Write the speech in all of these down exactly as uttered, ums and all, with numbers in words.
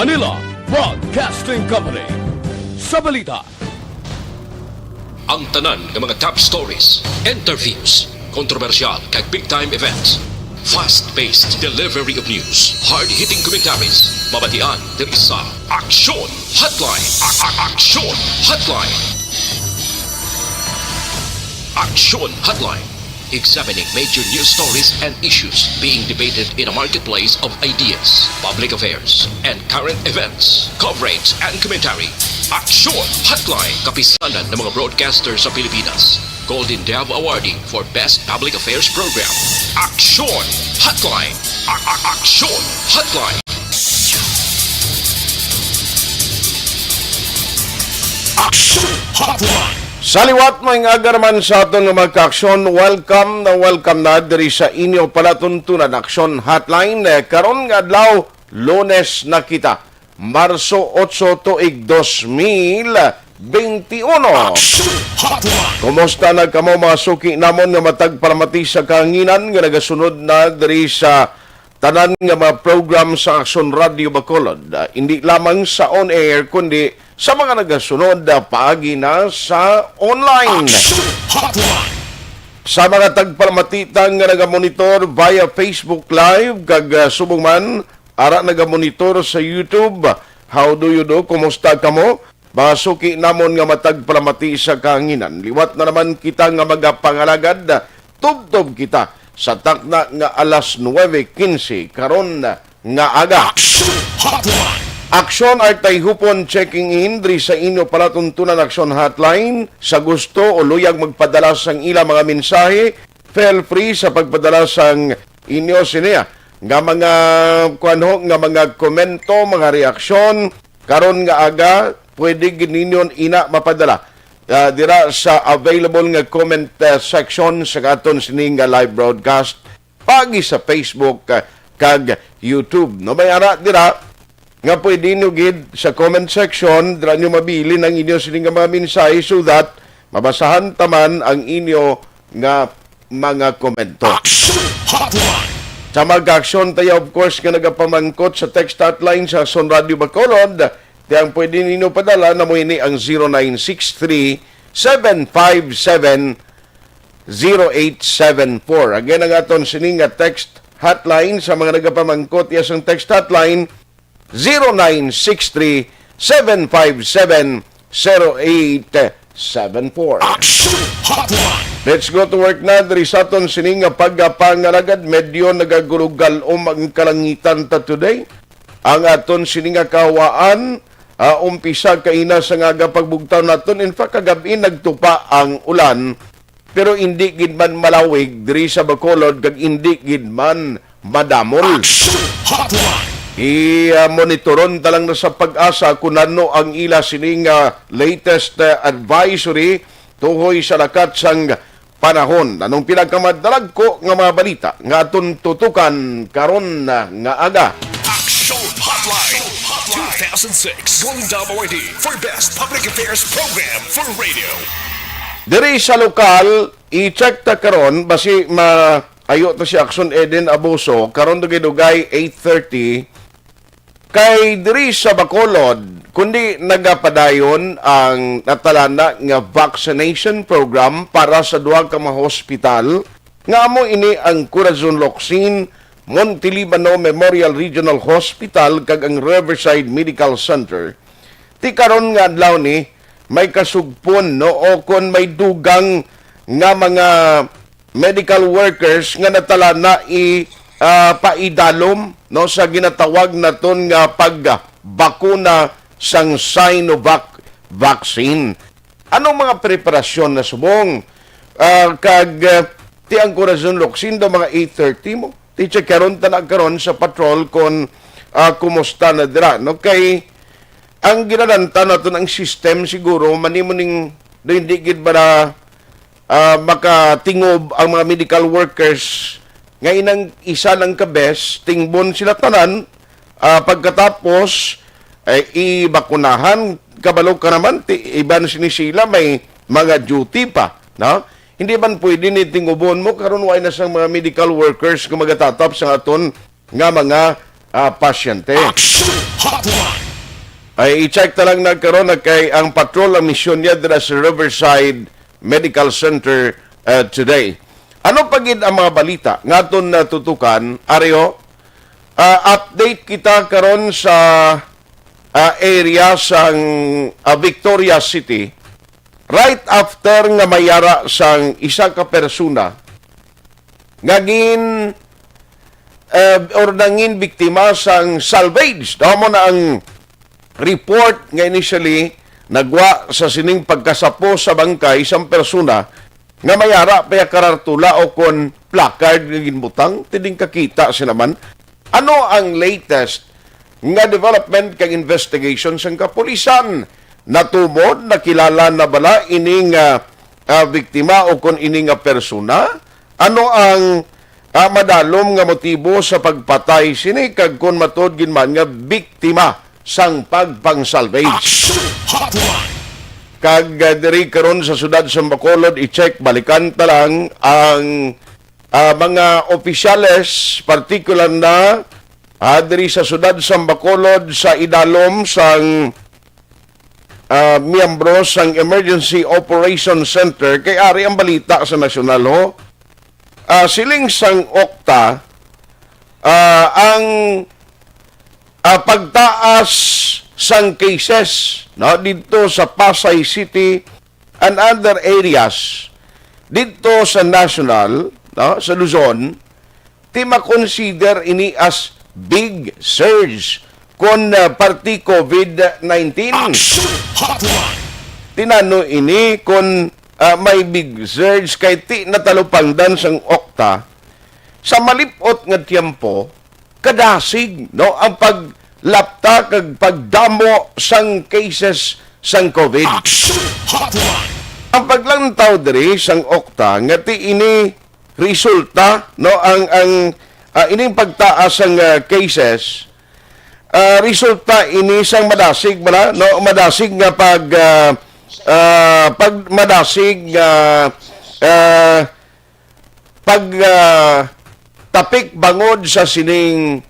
Manila Broadcasting Company. Sa balita, ang tanan nga mga top stories, interviews, kontrobersyal kag big time events. Fast-paced delivery of news, hard-hitting commentaries, mabatian diri sa Aksyon Hotline. A- a- Aksyon Hotline. Aksyon Hotline. Examining major news stories and issues being debated in a marketplace of ideas, public affairs, and current events. Coverage and commentary. Aksyon Hotline. Kapisanan ng mga broadcaster sa Pilipinas. Golden Dove Awardee for Best Public Affairs Program. Aksyon Hotline. A- a- Aksyon Hotline. Aksyon Hotline. Sa liwat, may nga aga naman sa aton nga mga kaaksyon. Welcome na welcome na diri sa inyo palatuntunan Aksyon Hotline. Eh, karon nga adlaw, Lunes na kita, Marso otso, tuig dos mil benti uno. Aksyon Hotline. Kumusta na kamo, mga suki namon nga matag palamati sa kahanginan nga nagasunod na diri sa tanan nga mga program sa Aksyon Radio Bacolod, ah, hindi lamang sa on air, kundi sa mga nagasunod, ah, paagi na sa online. Action Hotline. Sa mga tagpalamatita nga nagamonitor via Facebook Live, kag, ah, subong man, ara nagamonitor sa YouTube, how do you do? Kumusta kamo? Mga suki namon nga matag palamati sa kahanginan, liwat na naman kita nga magapangalagad. Tubtob kita sa takna nga alas nuebe quince karon nga aga. Action Hotline. Aksyon Artay Hupon checking in diri sa inyo palatuntunan Aksyon Hotline. Sa gusto o luyag magpadala sang ila mga mensahe, feel free sa pagpadala sang inyo siniya nga mga, kuwan ho, nga mga komento, mga reaksyon, karon nga aga, pwede gid ninyo ina mapadala, ah, dira sa available nga comment, ah, section sa aton sini nga live broadcast paagi sa Facebook, ah, kag YouTube. No, may ara dira nga pwede nyo gid sa comment section, dira nyo mabilin ang inyo sini nga mga mensahe so that mabasahan ta man ang inyo nga mga komento. Action Hotline. Sa mga aksyon tayo, of course, nga nagapamangkot sa text hotline sa Aksyon Radio Bacolod, ti ang pwede ninyo padala na mo ini ang zero nine six three, seven five seven, zero eight seven four. Again, ang aton sini nga text hotline sa mga nagapamangkot, iya sang text hotline, zero nine six three, seven five seven, zero eight seven four. Action Hotline. Let's go to work na diri sa aton sini nga pagpangalagad. Medyo nagagulugal-om ang kalangitan ta today. Ang aton sini nga kahawaan, ah, umpisa kaina sa nga aga pagbugtaw naton. In fact, kagab-i nagtupa ang ulan. Pero indi gid man malawig diri sa Bacolod, kag indi gid man madamol. Action Hotline. I, ah, monitoron ta lang na sa PAGASA kung ano ang ila sini nga latest, ah, advisory tuhoy sa lakat sang panahon. Anong pinakamadalagko nga mga balita nga aton tutukan karon, ah, nga aga? Action Hotline two thousand six, Golden Dove Awardee for Best Public Affairs Program for Radio. Diri sa lokal, i-check ta karon, basi maayo ta si Action Eden Abuso, karon dugay-dugay eight thirty, kay diri sa Bacolod, kundi nagapadayon ang natalana nga vaccination program para sa duha ka mga hospital, nga amo ini ang Corazon Locsin Montelibano Memorial Regional Hospital kag ang Riverside Medical Center. Ti karon nga adlaw ni, may kasugpon, no, o kon may dugang nga mga medical workers nga natalana i, ah, paidalom, no, sa ginatawag naton nga pagbakuna sang Sinovac vaccine. Anong mga preparasyon na subong? Ah, kag, ah, ti ang Corazon Locsin daw mga eight thirty mo. Ti check karon ta na karon sa patrol kon, ah, kumusta na dira, no? Kay ang ginadanta naton ang system siguro, manimo ning do hindi gid ba na, ah, makatingob ang mga medical workers nga inang isa lang ka bes, tingbon sila tanan, ah, pagkatapos, eh, ibakunahan, kabalo ka naman, ti, iban sini sila may mga duty pa, no? Hindi man pwede ni tingubon mo, karon way na sang mga medical workers nga magatatap sa aton nga mga ah, pasyente. Action Hotline. Ay, i-check ta lang na karon na kay ang patrol ang misyon niya dira sa Riverside Medical Center, ah, today. Ano pa gid ang mga balita nga aton natutukan, Ario? Ah, update kita karon sa, ah, area sang, ah, Victoria City, right after nga mayara sang isa ka persona nga gin, eh, or nangin biktima sang salvage. Daw mo na ang report nga initially nagwa sa sining pagkasapo sa bangkay sang persona nga mayara pa ya karatula o kon placard nga ginbutang, tining kakita sila man. Ano ang latest nga development kag investigation sang kapulisan? Natumod, nakilala na bala ini nga, ah, biktima o kon ini nga persona? Ano ang, ah, madalom nga motibo sa pagpatay sini kag kon matuod gid man nga biktima sang pagpangsalvage? Action Hotline. Kag, ah, diri karon sa siyudad sa Bacolod, i-check, balikan ta lang ang, ah, mga opisyales, partikular na, ah, diri sa siyudad sa Bacolod, sa idalom sang, ah, miyembro sang Emergency Operation Center, kay ari ang balita sa nasyonal, ho. Ah, siling sang okta, ah, ang, ah, pagtaas sang cases, no, didto sa Pasay City and other areas didto sa national, no, sa Luzon, ti makonsider ini as big surge kon, ah, parti COVID nineteen. Action Hotline. Tinano ini kon, ah, may big surge kay ti natalupangdan sang okta sa malip-ot nga tiyempo, kadasig, no, ang paglapta kag pagdamo sang cases sang COVID. Action Hotline. Ang paglantaw diri sang okta nga ti ini resulta, no, ang, ang, ah, ining pagtaas sang, ah, cases, ah, resulta ini sang madasig bala, no, madasig nga pag, ah, ah, pag madasig nga, ah, pag, ah, tapik bangod sa sining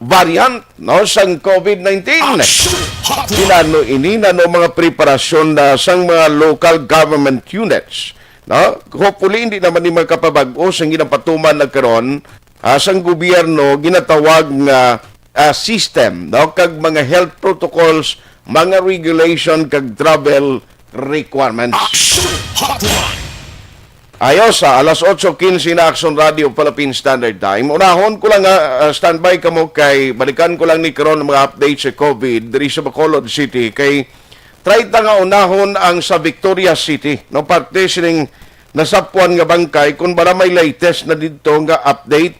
variant, no, sang COVID nineteen. Action Hotline. Inano ini, nano mga preparasyon na sang mga local government units, no? Hopefully, hindi naman ni magkapabag-o sang ginapatuman na karon, ah, sang gobyerno ginatawag nga, ah, system, no? Kag mga health protocols, mga regulation, kag travel requirements. Action Hotline. Ayos, sa alas otso quince na Action Radio Philippine Standard Time. Unahon ko lang nga, ah, standby kamo kay balikan ko lang ni karon ang mga update sa COVID diri sa Bacolod City kay try ta nga unahon ang sa Victoria City, no, parte sining nasapuan nga bangkay, kung bala may latest na didto nga update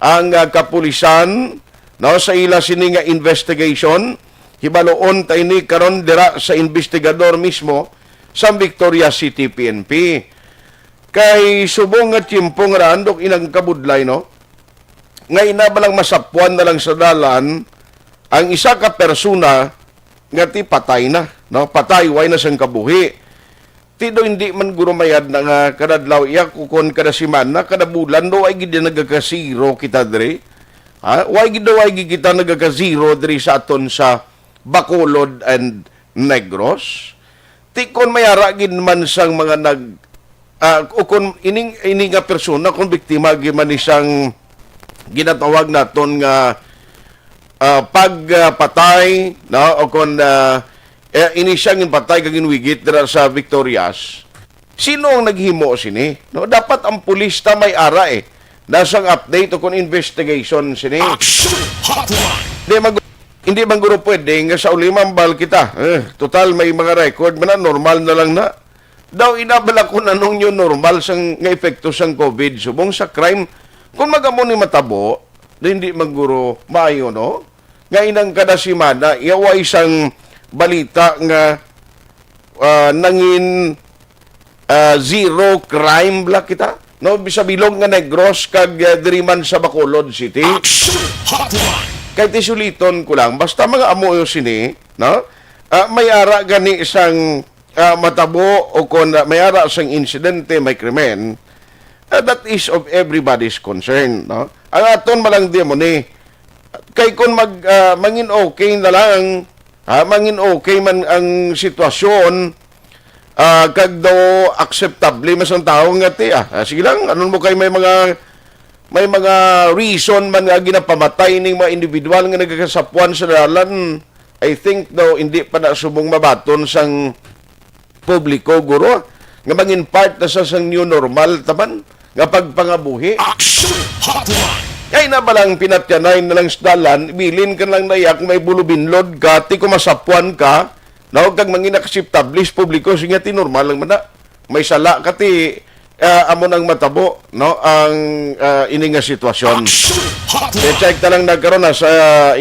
ang, ah, kapulisan, no, sa ila sini nga investigation. Hibaluon ta ini karon dira sa investigador mismo sa Victoria City P N P. Kay subong nga tiyempo nga raan, Dok, inang kabudlay, no? Nga ina ba lang masapuan na lang sa dalan ang isa ka persona nga ti patay na, no? Patay, way na sang kabuhi. Ti do hindi man guro mayad na nga kada adlaw iya kukon, kada semana, kada bulan, do ay gid nagakasiro kita diri. Ha? Way gid, way gid kita nagakasiro diri sa aton sa Bacolod and Negros. Ti kon may ara gid man sang mga nag, ah, o kon ining, ini nga persona, kon biktima gid man ni sang ginatawag naton nga, ah, pagpatay, no? O kon, ah, eh, ini siya ginpatay kag ginwigit dira sa Victorias. Sino ang naghimo sini? No, dapat ang pulis ta may ara, eh. Nasang update o kung investigation sini. Action Hotline. Hindi man, hindi man guro pwede nga sa ulimang bal kita. Eh, total may mga record man na, normal na lang na. Daw inabala ko na nung new normal sang, nga epekto sang COVID. Subong sa crime, kung magamo ni matabo, di hindi man guro maayo, no? Nga inang kada semana, iya wa isang balita nga, ah, nangin, ah, zero crime bala kita, no? Sa bilog nga Negros kag, ah, diri man sa Bacolod City. Action Hotline. Kay ti suliton ko lang, basta mga amo sini, no? Ah, may ara gani sang, ah, matabo o kon, ah, may ara sang insidente, may krimen, ah, that is of everybody's concern, no? Ang aton malang di mo ni, Kay kung mag, ah, mangin okay na lang, ha, mangin okay man ang sitwasyon, ah, kag daw akseptable man sang tawo nga ti, ah, ah, sige lang, anon mo kay may mga, may mga reason man nga ginapamatay ning mga individual nga nagakasapuan sa dalan, I think daw hindi pa na subong mabaton sang publiko, guro, nga mangin part na sa sang new normal taman nga pagpangabuhi. Action Hotline! Kay na ba lang pinatyanay na lang sa dalan, bilin ka lang na iya kung may bulubinlod ka, ti kung masapuan ka, no, kag mangin akseptable sa publiko, sige, ti normal lang man na. May sala ka, ti, ah, amo nang matabo, no, ang, ah, ini nga sitwasyon. Action Hotline! I-check na lang nagkaroon na sa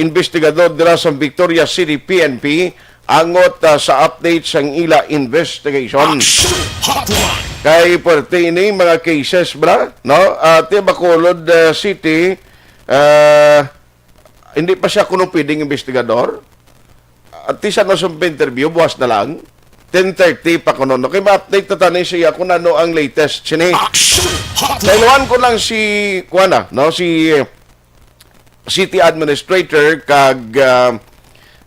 investigador dira sa Victoria City P N P, angot, ah, sa update sang ila investigation. Action Hotline! Kay puwerte ini mga cases, bra, no? Ati Bacolod, ah, City, ah, hindi pa siya kuno pwedeng investigador. At least ano sa interview, buwas na lang. Ten thirty pa kuno, no? Kay ma-update ta tani siya kung ano ang latest sini. Action Hotline! Kailuhan ko lang si, kuwan na, no? Si city administrator kag, ah,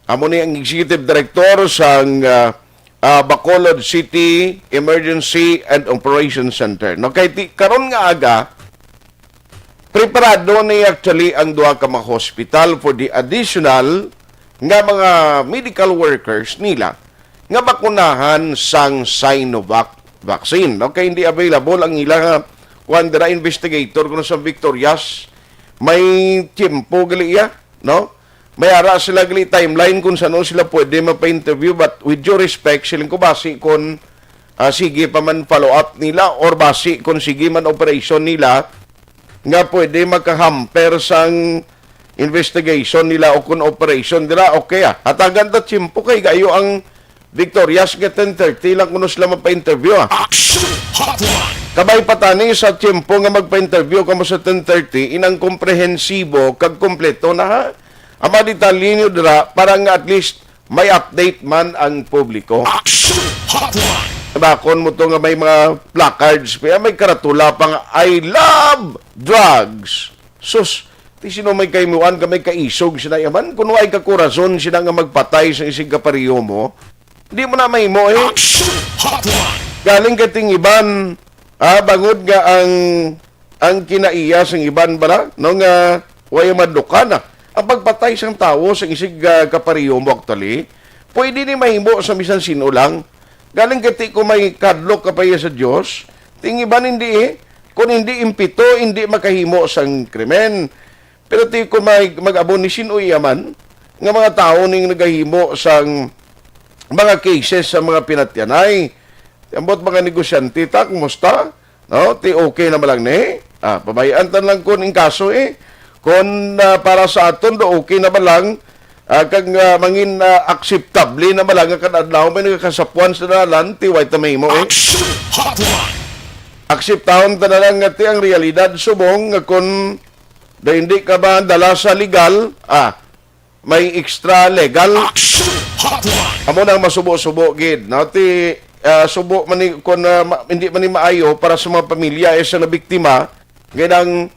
amo ni ang executive director sang, ah, ah, Bacolod City Emergency and Operation Center. No, kay ti, karon nga aga, preparado ni actually ang duha ka mga hospital for the additional nga mga medical workers nila nga bakunahan sang Sinovac vaccine. No, kay hindi available ang ila nga kuan dira investigator kuno sa Victorias. May tiyempo gali iya, no? May ara sila gali timeline kung sano sila pwede mapa-interview, but with due respect, siling ko basi kung, ah, sige pa man follow up nila or basi kung sige man operation nila nga pwede makahamper sang investigation nila o kung operation nila, okay, ah. Hatagan ta tiyempo kay gayo ang Victorias nga ten thirty lang kuno sila mapa-interview, ah. Action Hotline! Kabay pa tani sa tiyempo nga magpa-interview kamo sa ten thirty, inang komprehensibo kag kompleto na, ha. Ang mga detalye niyo dira para nga at least may update man ang publiko. Action Hotline! Bakon mo to nga may mga placards, may, may karatula pa nga, "I love drugs." Sus, ti sino may kahimuan ka may kaisog sina yaman? Kung way ka korason sina nga magpatay sa isig kapareho mo, di mo na mahimo, eh. Action Hotline! Galing ka ting iban, ah, bangod nga ang, ang kinaiya sang iban bala, no, nga way madlukan na. Ang pagpatay sang tawo sa isig, ah, kapareho mo, actually, pwede ni mahimo sa bisan sino lang. Galing kay ti ko may kadlok ka pa iya sa Dios, ting iban hindi, eh. Kung hindi impito, hindi makahimo sang krimen. Pero ti ko may mag-abo ni sino iya man nga mga tawo ning nagahimo sang mga cases sa mga pinatyanay. Ambot mga negosyante ta, kumusta? No, ti okay na ba lang ni? Ah, pabayaan tan lang kun ing kaso, eh. Kun, ah, para sa aton do okay na ba lang, ah, kag, ah, mangin, ah, akseptable na ba lang nga kada adlaw may nagakasapuan sa dalan, ti way ta mahimo, eh. Action Hotline! Akseptahon ta na lang nga ti ang realidad subong nga kun da hindi ka ba dala sa legal, ah, may extra legal. Action Hotline! Amo nang masubo-subo gid, no? Ti, ah, subo man ni, kun, ah, ma-, hindi man ni maayo para sa mga pamilya, eh, sa nabiktima, nga nang,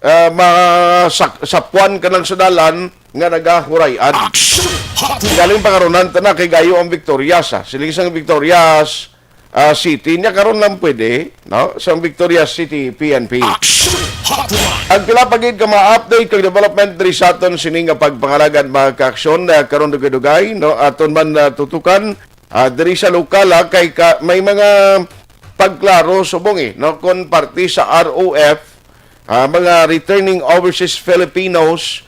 ah, masak-, sapuan ka lang sa dalan nga nagahurayan. Action Hotline! Galing pangarunan ta na kay gayo ang Victorias, ah. Siling sang Victorias, ah, City. Nya karon lang pwede, no? Sa Victorias City P N P. Action Hotline! Ang pila pa gid ka mga update kag development diri sa aton sini nga pagpangalagan, mga kaaksyon, ah, karon dugay-dugay, no? Aton man, ah, tutukan, ah, diri sa lokal, ah, kay ka, may mga pagklaro subong, eh, no? Kon parte sa R O F, ah, mga returning overseas Filipinos,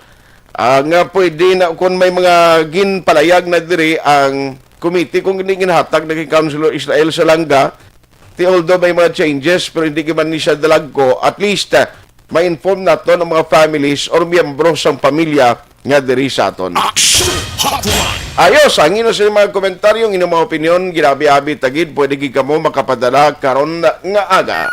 ah, nga pwede na, kung may mga ginpalayag na diri ang committee, kung hindi ginhatag na kay Councilor Israel Salanga, ti although may mga changes, pero hindi man ni siya dalagko, at least, ah, ma-inform naton ang mga families or miyembro sang pamilya nga diri sa aton. Action Hotline! Ayos, ang ino sa mga komentaryo, ang inyong mga opinyon, ginabi-abi tagid, pwede gid kamo makapadala karon nga aga.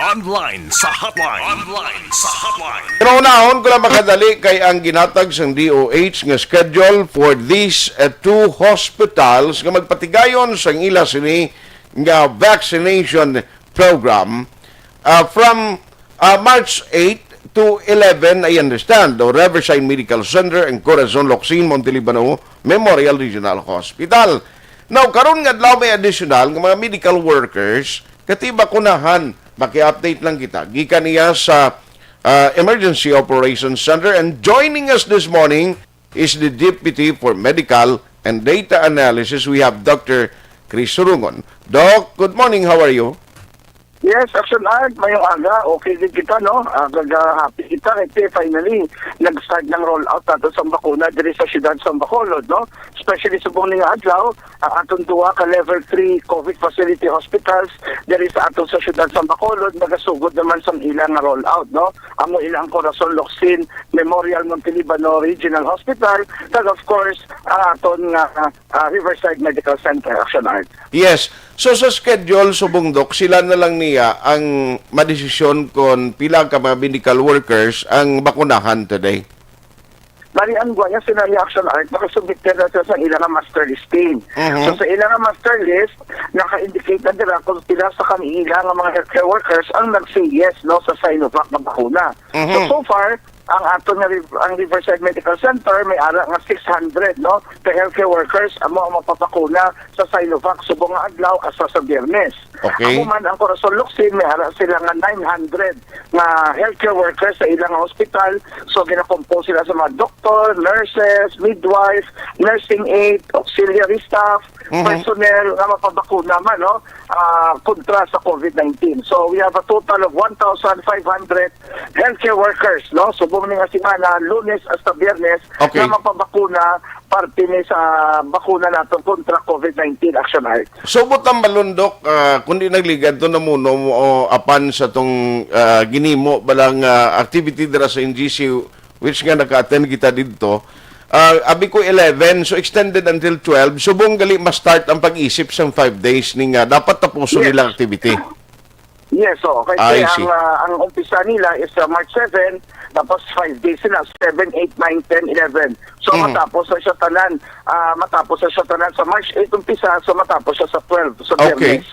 Online sa hotline. Online sa hotline. Pero unahon ko lang makadali kay ang ginhatag sang D O H nga schedule for these, uh, two hospitals nga magpatigayon sang ila sini nga vaccination program, uh, from, uh, March eight to eleven, I understand, the Riverside Medical Center and Corazon Locsin Montelibano Memorial Regional Hospital. Now, karon nga adlaw may additional nga mga medical workers, kati bakunahan, maki-update lang kita. Gikan niya sa, ah, Emergency Operations Center, and joining us this morning is the Deputy for Medical and Data Analysis. We have Doctor Chris Surungon. Doc, good morning. How are you? Yes, Action Art, mayong aga. Okay din kita, no? Ah, kag, ah, happy kita kay finally nag-start ng rollout nato sa bakuna diri sa siyudad sa Bacolod, no? Especially subong ni nga adlaw, ang aton duha ka level three COVID facility hospitals diri sa aton sa siyudad sa Bacolod nagasugod naman sang ilang nga rollout, no? Amo ila ang Corazon Locsin Memorial Montelibano Regional Hospital, kag of course, ang aton nga, ah, Riverside Medical Center, Action Art. Yes. So, sa schedule, subong, Doc, sila na lang niya ang madesisyon kon pila ka mga medical workers ang bakunahan today. Bali, ang gwa niya, sila ni Action Art, nakasubmit na sila sa ilang master listing. Mhm. So, sa ilang master list, naka-indicate na dira kung pila sa kanila nga mga healthcare workers ang nag-say yes, no, sa Sinovac na bakuna. Mhm. So, so far, ang ato nga Riv-, ang Riverside Medical Center may ara nga six hundred, no, ka healthcare workers amo ang mapapakuna sa Sinovac subong nga adlaw hasta sa Biyernes. Okay. Amo man ang Corazon Locsin, may ara sila nga nine hundred nga healthcare workers sa ilang hospital. So, ginakompose sila sa mga doktor, nurses, midwife, nursing aid, auxiliary staff, Mhm. personnel nga mapabakuna man, no? Ah, kontra sa COVID nineteen. So, we have a total of one thousand five hundred healthcare workers, no? Subong ni nga semana, Lunes hasta Biyernes, Okay. nga mapabakuna parte ni sa bakuna nato kontra COVID nineteen, Action Art. So, butang balon, Doc, ah, kung di nagligad to na muno mo, o apan sa tong, ah, ginimo ba lang, ah, activity dira sa N G C, which nga naka-attend kita didto, ah, abi ko eleven, so extended until twelve. Subong gali ma-start ang pag-isip sang five days ni nga dapat tapuson Yes. nilang activity. Yes, so, kay I ang, see. ah, ang umpisa nila is, ah, March seven, tapos five days sila, seven, eight, nine, ten, eleven. So, Mhm. matapos na siya tanan, ah, matapos na siya tanan sa March eight umpisa, so matapos siya sa twelve, sa Okay. Biyernes.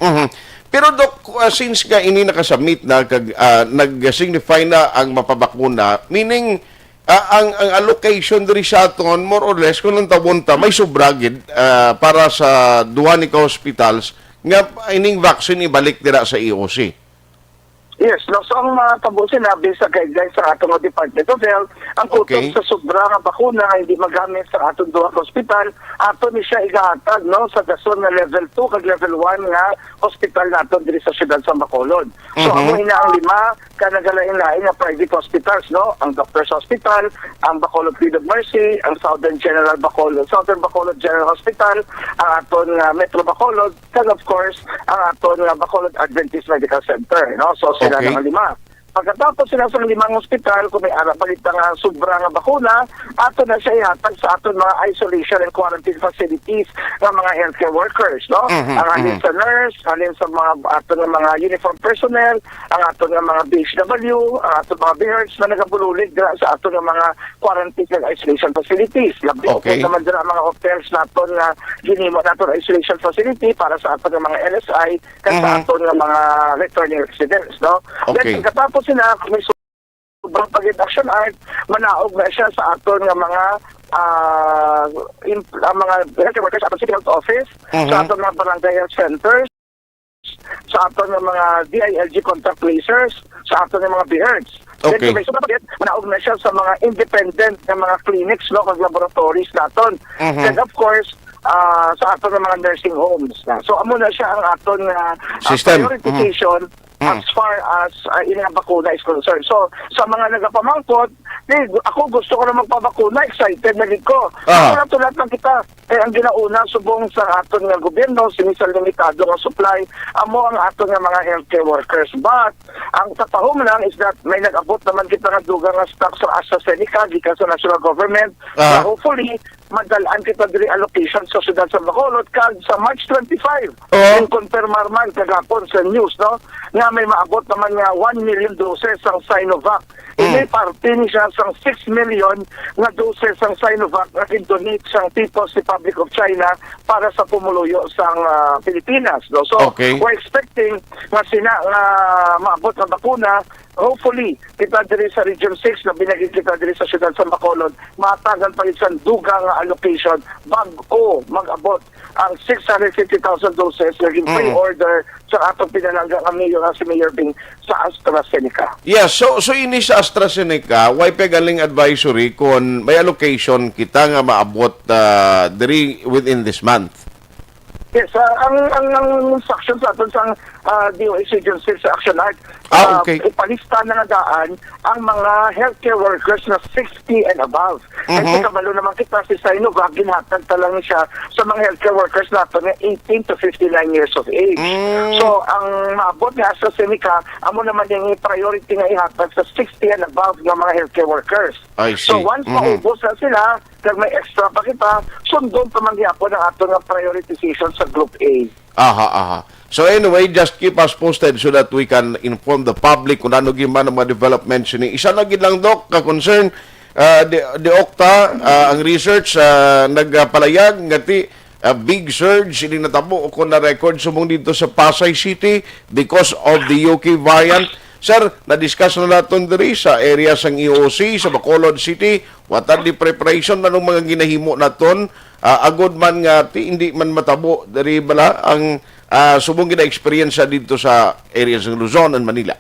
Mhm. Pero, Doc, ah, since nga ini nakasubmit na, kag, ah, nag-signify na ang mapabakuna, meaning, ah, ang, ang allocation diri sa aton, more or less, kung ang tawon ta, may sobra gid, ah, para sa duha ni ka hospitals nga ining vaccine ibalik dira sa E O C. Yes, no? So, ang mga tabo sinabi sa guidelines sa aton nga Department of Health, ang kutob Okay. sa sobra nga bakuna nga hindi magamit sa aton duha ka hospital, ato ni siya igahatag, no, sa dason nga level two kag level one nga hospital naton diri sa siyudad sa Bacolod. So, Mhm. amo ina ang lima ka nagalain-lain nga private hospitals, no? Ang Doctors Hospital, ang Bacolod Queen of Mercy, ang Southern General Bacolod, Southern Bacolod General Hospital, ang aton nga Metro Bacolod, kag of course, ang aton nga Bacolod Adventist Medical Center, no? So, sila Okay. na ang lima. Pagkatapos sila sa limang ospital, kung may ara pa kita nga sobra nga bakuna, ato na siya ihatag sa aton mga isolation and quarantine facilities nga mga healthcare workers, no? Mhm, Ang halin mhm. sa nurse, halin sa mga aton nga mga uniform personnel, ang aton nga mga B H W, ang aton mga BHERTs na nagabululig dira sa aton nga mga quarantine and isolation facilities. Labi Okay. naman dira ang mga hotels naton nga ginimo naton isolation facility para sa aton nga mga L S I kag sa Mhm. aton nga mga returning residents, no? Okay. Then, pagkatapos sila, kung may sobrang pag-, Action Art, manaog na siya sa aton nga mga, ah, im-, ang mga healthcare workers sa aton city health office, Mhm. sa aton mga barangay health centers, sa aton nga mga D I L G contact tracers, sa aton nga mga BHERTs. Then, Okay. kung may sobrang pag-, manaog na siya sa mga independent nga mga clinics, no, kag laboratories naton. Mhm. And of course, ah, sa aton nga mga nursing homes na. So, amo na siya ang aton nga, ah, System. Prioritization Mm. as far as, ah, ini nga bakuna is concerned. So, sa mga nagapamangkot, eh, ako gusto ko na magpabakuna, excited na gid ko. Ah. Ako na to lahat ng kita. Eh, ang ginauna, subong sa aton nga gobyerno, sini sa limitado nga supply, amo ang aton nga mga healthcare workers. But, ang sa pahom lang is that may nag-abot naman kita nga dugang nga stock sa AstraZeneca gikan sa national government. Ah. Na hopefully, madal-an kita diri allocation sa siyudad sa Bacolod, kag sa March twenty-five, Oh. yung konfirmar man kagapon sa news, no, nga may maabot naman nga one million doses ang Sinovac. Mm. Ini parte ni siya sang six million nga doses ang Sinovac nga gin-donate sang People's Republic of China para sa pumuluyo sang, ah, Pilipinas, no? So, Okay. we're expecting nga sina nga maabot nga bakuna Hopefully, kita diri sa Region six, labi na gid kita diri sa siyudad sa Bacolod, matagan pa gid sang dugang nga allocation bag-o mag-abot ang six hundred fifty thousand doses nga Mm. gin-pre-order sa atong pinalangga nga mayor, nga si Mayor Bing, sa AstraZeneca. Yes, so, so ini sa AstraZeneca, way pa galing advisory kung may allocation kita nga maabot, ah, diri within this month? Yes, ah, ang, ang, ang instruction sa aton sang, ah, D O H Agency sa Action Art, Ah, ah, okay. ipalista na nga daan ang mga healthcare workers na sixty and above. Kay Mhm. kabalo naman kita, si Sinovac, ginhatag ta lang siya sa mga healthcare workers nato nga eighteen to fifty-nine years of age. Mm. So, ang maabot nga AstraZeneca, amo naman yung priority nga ihatag sa sixty and above nga mga healthcare workers. I So, see. once Mhm. maubos na sila, kag may extra pa kita, sundon pa man gyapon ang ato nga prioritization sa Group A. Aha, aha. So anyway, just keep us posted so that we can inform the public kung ano gyud man ang mga developments ini. Isa na gid lang, Doc, ka concern, ah, di, di Okta, ah, ang research, ah, nagpalayag nga ti, ah, big surge ini natabo o kung na-record subong dito sa Pasay City because of the U K variant. Sir, na-discuss na naton diri sa area sang E O C sa Bacolod City. What are the preparation? Anong mga ginahimo naton? Ah, agod man nga ti, hindi man matabo diri bala ang, ah, subong gina-experience sa didto sa area sa Luzon and Manila.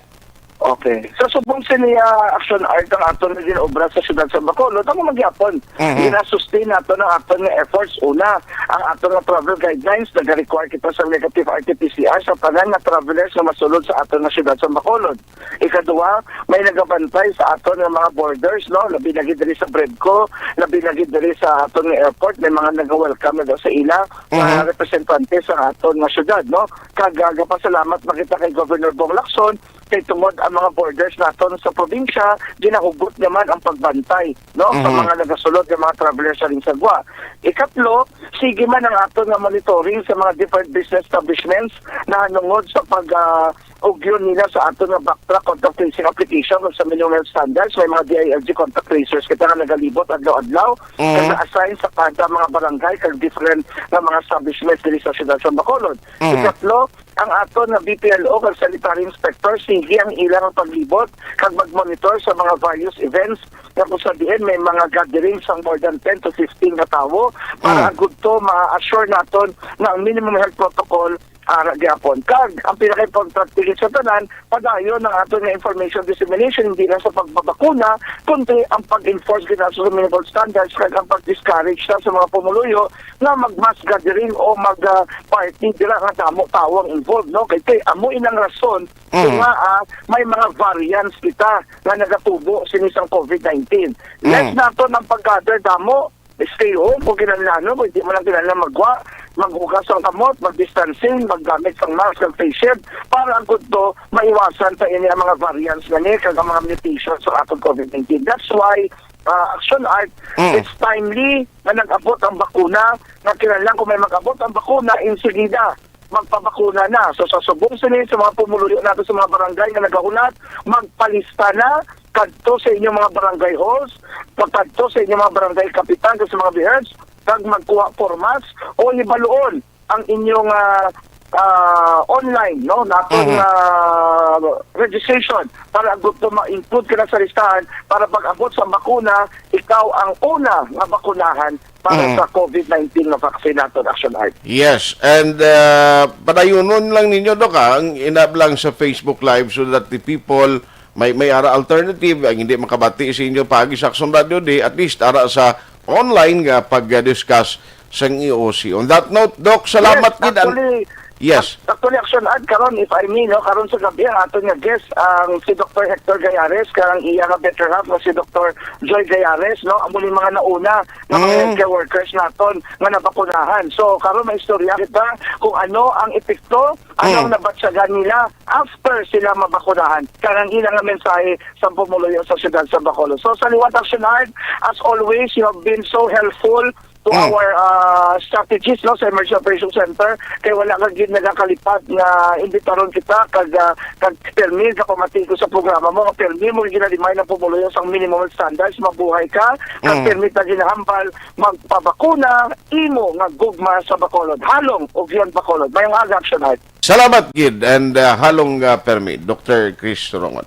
Okay. Sa subong sini, ah, Action Art ang aton nga ginaobra sa siyudad sa Bacolod, amo man gyapon. Mhm. Gina-sustain nato ang aton nga efforts. Una, ang aton nga travel guidelines, nag-require kita sa negative R T P C R sa tanan nga travelers nga masulod sa aton nga siyudad sa Bacolod. Ikaduha, may nagabantay sa aton nga mga borders, no? Labi na gid diri sa BREDCO, labi na gid diri sa aton nga airport, may mga naga-welcome na daw sa ila, mga Mhm. representante sa aton nga syudad, no? Kag, ah, gapasalamat man kita kay Governor Bong Lacson, kay tungod ang mga borders naton sa probinsya, ginahugot naman ang pagbantay, no? Sa Mhm. mga nagasulod nga mga travelers sa Linsagwa. Ikatlo, sige man ang aton nga monitoring sa mga different business establishments na nungod sa pag, ah, ugyon nila sa aton nga backtrack contact tracing application ug sa minimum health standards. May mga D I L G contact tracers kita nga nagalibot adlaw-adlaw, Mm. nga na-assign sa kada mga barangay kag different nga mga establishments diri sa siyudad sa Bacolod. Mm. Ikatlo, ang aton nga B P L O kag sanitary inspector, sige ang ilang paglibot kag mag-monitor sa mga various events nga kung sa diin may mga gathering sang more than ten to fifteen ka tawo para Mm. agud to ma-assure naton nga ang minimum health protocol ara gyapon. Kag ang pinakaimportante gid sa tanan, padayon ang aton nga information dissemination, hindi lang sa pagbabakuna, kundi ang pag-enforce gid sa minimum standards kag ang pag-discourage sa, sa mga pumuluyo nga mag-mass gathering o mag, ah, party dira nga damo tawo ang involved, no? Kay, kay amo inang rason Mm. nga, ah, may mga variants kita nga nagatubo sini sang COVID nineteen. Less Mm. naton ang pag-gather damo, stay home kung kinahanglan, kung di mo lang kinahanglan magwa, maghugas ang kamot, mag-distancing, maggamit sang mask, mag face shield, para ang gudto maiwasan pa ini ang mga variants nga ni kag ang mga mutations sa atong COVID nineteen. That's why, ah, Action Art, Mm. it's timely nga nag-abot ang bakuna, nga kinahanglan kung may mag-abot ang bakuna, insigida magpabakuna na. So, sa subong sini, sa mga pumuluyo nato sa mga barangay nga nagahulat, magpalista na kadto sa inyong mga barangay halls, pagkadto sa inyong mga barangay kapitan, sa mga B H, kag magkuha pormas o hibaluon ang inyong, ah, ah, online, no, naton, Mhm. ah, registration para ang gusto ma-include ka na sa listahan para pag-abot sa bakuna, ikaw ang una nga bakunahan para Mm. sa COVID nineteen nga vaccine naton, Action Art. Yes, and, uh, padayunon lang ninyo, Doc, ah, ang inablang sa Facebook Live so that the people may, may ara alternative, ang hindi makabati sa inyo paagi sa Action Radio, di at least ara sa online nga pag-discuss sang E O C. On that note, Doc, salamat Yes, gid. An- actually, Yes. Actually, Action Ad, karon, if I may, no, karon sa gabi, ang aton nga guest, ang si Doctor Hector Gayares, kag ang iya nga better half nga si Doctor Joy Gayares, no, amo ni mga nauna nga mga Mm. healthcare workers naton nga nabakunahan. So, karon may istorya kita kung ano ang epekto, ano ang Mm. nabatyagan nila after sila mabakunahan. Kag ang ila nga mensahe sa pumuluyo sa siyudad sa Bacolod. So, sa liwat, Action Ad, as always, you have been so helpful to Mm. our, ah, strategies, no, sa Emergency Operations Center, kay wala ka gid nagakalipad nga imbitaron kita, kag, ah, kag permi, kapamati ko sa programa mo, nga permi mo ginalimay ng pumuluyo sa minimum standards, mabuhay ka, kag Mm. permi ta ginahambal, magpabakuna, imo nga gugma sa Bacolod. Halong, ugyon Bacolod. Mayong aga, Action Art. Salamat gid, and, uh, halong, uh, permi, Doctor Chris Rongon.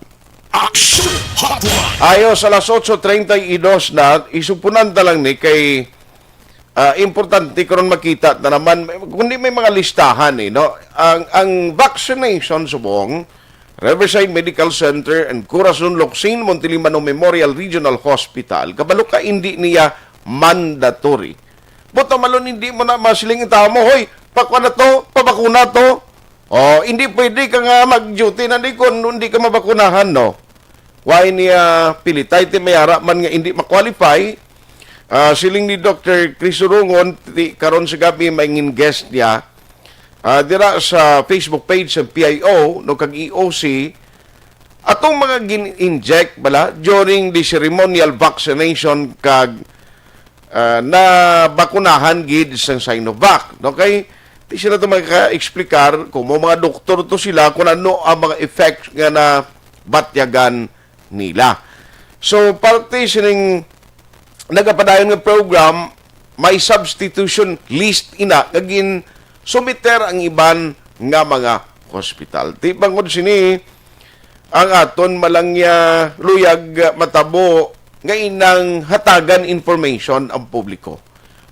Action Hotline. Ayos, alas otso treinta y dos na, isupunan ta lang ni kay, ah, importante karon makita na naman, kundi may mga listahan eh, no? Ang, ang vaccination subong, Riverside Medical Center and Corazon Locsin Montelimano Memorial Regional Hospital, kabalo ka, hindi niya mandatory. Buto malon, hindi mo na masiling tamo, "Hoy, pakuha na to, pabakuna to." Oh, hindi pwede ka nga mag-duty na di kung hindi ka mabakunahan, no? Why niya pilitay? Ti may ara man nga hindi ma-qualify. Ah, siling ni Doctor Chris Urungon, ti, karon sa gabi, may ngin guest niya. Ah, dira sa Facebook page sa P I O, no, kag E O C, atong mga gin-inject bala during the ceremonial vaccination kag ah, nabakunahan gid sang Sinovac. Okay? Di sila to maka-explicar kung mo mga doktor to sila kung ano ang mga effects nga nabatyagan nila. So, parte sining nagapadayon nga program, may substitution list ina nga ginsumiter ang iban nga mga hospital. Ti bangod sini, ang aton malangya luyag, ah, matabo nga inang hatagan information ang publiko.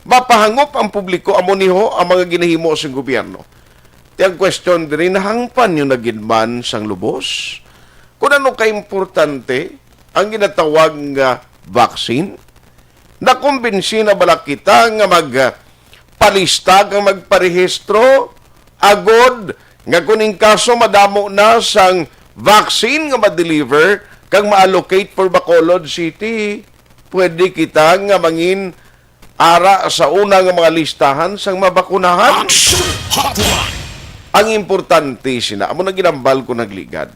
Mapahangop ang publiko, amo niho ang mga ginahimo sang gobyerno. Ti ang question diri, nahangpan niyo na gid man sang lubos? Kung ano ka importante ang ginatawag nga vaccine? Nakumbinsi na bala kita nga mag, ah, palista kag magparehistro agod nga kung in kaso madamo na sang vaccine nga ma-deliver kag ma-allocate for Bacolod City, pwede kita nga mangin ara sa una nga mga listahan sang mabakunahan? Action Hotline. Ang importante sina, amo na ginambal ko nagligad.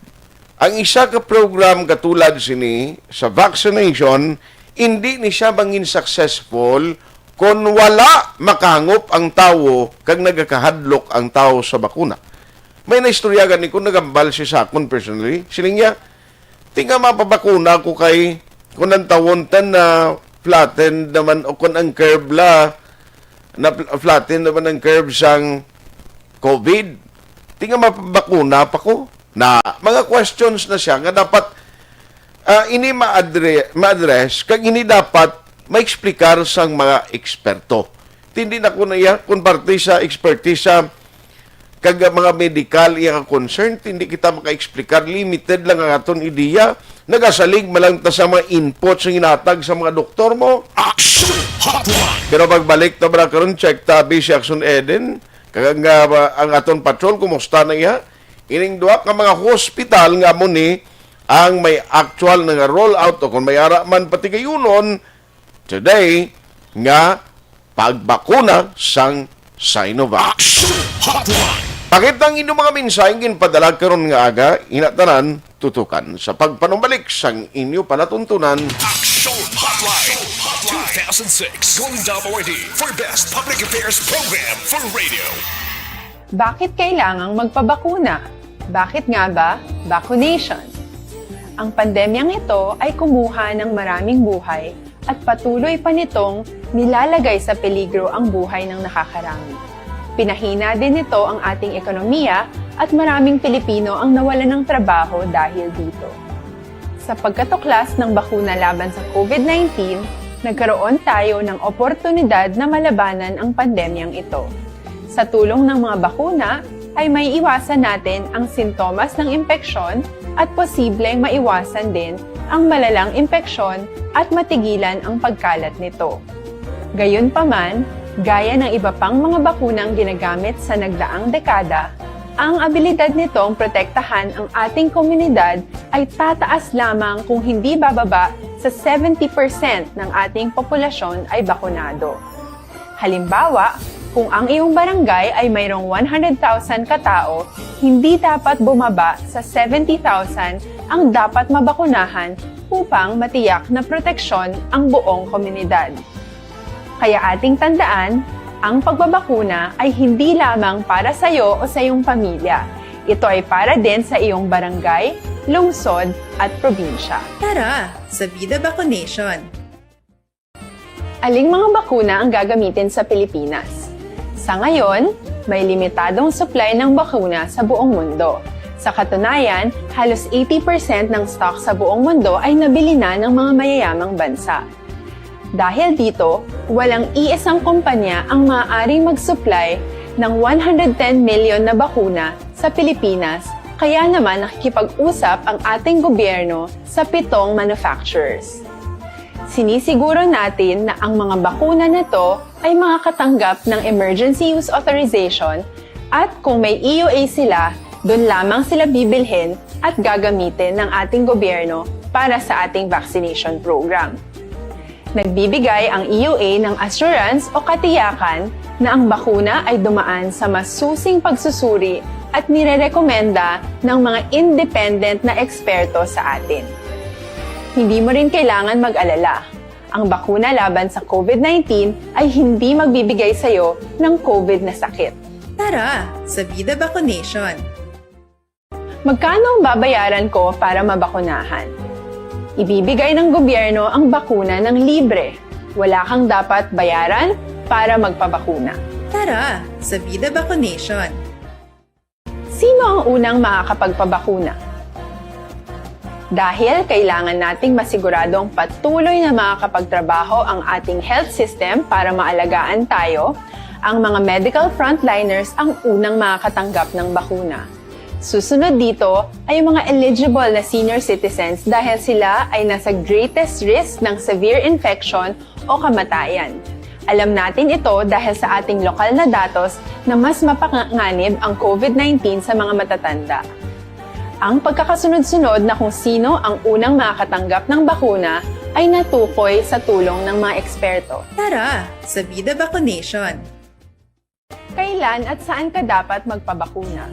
Ang isa ka program katulad sini sa vaccination, hindi ni siya mangin successful kon wala makahangop ang tawo kag nagakahadlok ang tawo sa bakuna. May naistorya gani ko, nagambal siya sa akon personally. Siling niya, "Ti nga mapabakuna ko kay kon ang tawon tan na flatten naman o kon ang curve la, na fl-, flatten naman ang curve sang COVID. Ti nga mapabakuna pa ko." Na mga questions na siya nga dapat, ah, ini ma-addre-, ma-address kag ini dapat maexplikar sang mga eksperto. Ti hindi na ko na iya, kung parte sa ekspertisa kag mga medikal iya nga concern, ti hindi kita maka-explicar, limited lang ang aton ideya. Nagasalig man lang ta sa mga input sa ginatag sa mga doktor mo. Action Hotline. Pero pagbalik ta ba karon, check ta abi si Action Eden kag ang, ah, ang aton patrol, kumusta na iya? Ining duha ka mga hospital nga amo ni ang may actual nga roll out o kung may ara man patigayunon today nga pagbakuna sang Sinovac. Action Hotline. Pakit ang inyong mga mensahe ginpadala karon nga aga, ina tanan tutukan sa pagpanumbalik sang inyo palatuntunan. Action Hotline. Two thousand six Golden Dome Awardee for Best Public Affairs Program for Radio. Bakit kailangang magpabakuna? Bakit nga ba vaccination? Ang pandemyang ito ay kumuha ng maraming buhay at patuloy pa nitong nilalagay sa peligro ang buhay ng nakakarami. Pinahina din nito ang ating ekonomiya at maraming Pilipino ang nawalan ng trabaho dahil dito. Sa pagkatuklas ng bakuna laban sa COVID nineteen, nagkaroon tayo ng oportunidad na malabanan ang pandemyang ito. Sa tulong ng mga bakuna, ay may iwasan natin ang sintomas ng impeksyon at posibleng maiwasan din ang malalang impeksyon at matigilan ang pagkalat nito. Gayunpaman, gaya ng iba pang mga bakunang ginagamit sa nagdaang dekada, ang abilidad nitong protektahan ang ating komunidad ay tataas lamang kung hindi bababa sa seventy percent ng ating populasyon ay bakunado. Halimbawa, kung ang iyong barangay ay mayroong one hundred thousand katao, hindi dapat bumaba sa seventy thousand ang dapat mabakunahan upang matiyak na proteksyon ang buong komunidad. Kaya ating tandaan, ang pagbabakuna ay hindi lamang para sa iyo o sa iyong pamilya. Ito ay para din sa iyong barangay, lungsod, at probinsya. Tara, sa Vida Vaccination! Aling mga bakuna ang gagamitin sa Pilipinas? Sa ngayon, may limitadong supply ng bakuna sa buong mundo. Sa katunayan, halos eighty percent ng stock sa buong mundo ay nabili na ng mga mayayamang bansa. Dahil dito, walang iisang kumpanya ang maaaring mag-supply ng one hundred ten million na bakuna sa Pilipinas, kaya naman nakikipag-usap ang ating gobyerno sa pitong manufacturers. Sinisiguro natin na ang mga bakuna na to ay makakatanggap ng emergency use authorization at kung may E U A sila, doon lamang sila bibilhin at gagamitin ng ating gobyerno para sa ating vaccination program. Nagbibigay ang E U A ng assurance o katiyakan na ang bakuna ay dumaan sa masusing pagsusuri at nirerekomenda ng mga independent na eksperto sa atin. Hindi mo rin kailangan mag-alala. Ang bakuna laban sa COVID nineteen ay hindi magbibigay sa iyo ng COVID na sakit. Tara sa Vida Vaccination! Magkano ang babayaran ko para mabakunahan? Ibibigay ng gobyerno ang bakuna ng libre. Wala kang dapat bayaran para magpabakuna. Tara sa Vida Vaccination! Sino ang unang makakapagpabakuna? Dahil kailangan nating masiguradong patuloy na makakapagtrabaho ang ating health system para maalagaan tayo, ang mga medical frontliners ang unang makakatanggap ng bakuna. Susunod dito ay ang mga eligible na senior citizens dahil sila ay nasa greatest risk ng severe infection o kamatayan. Alam natin ito dahil sa ating lokal na datos na mas mapanganib ang COVID nineteen sa mga matatanda. Ang pagkakasunod-sunod na kung sino ang unang makakatanggap ng bakuna ay natukoy sa tulong ng mga eksperto. Tara sa Vida Vaccination! Kailan at saan ka dapat magpabakuna?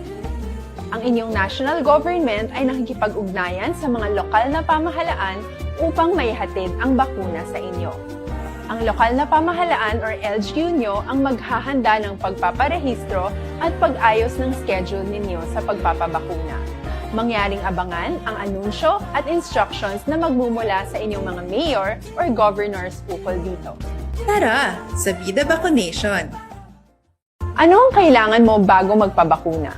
Ang inyong national government ay nakikipag-ugnayan sa mga lokal na pamahalaan upang maihatid ang bakuna sa inyo. Ang lokal na pamahalaan or L G U nyo ang maghahanda ng pagpaparehistro at pag-ayos ng schedule ninyo sa pagpapabakuna. Mangyaring abangan ang anunsyo at instructions na magmumula sa inyong mga mayor or governors ukol dito. Tara sa Vida Vaccination! Ano ang kailangan mo bago magpabakuna?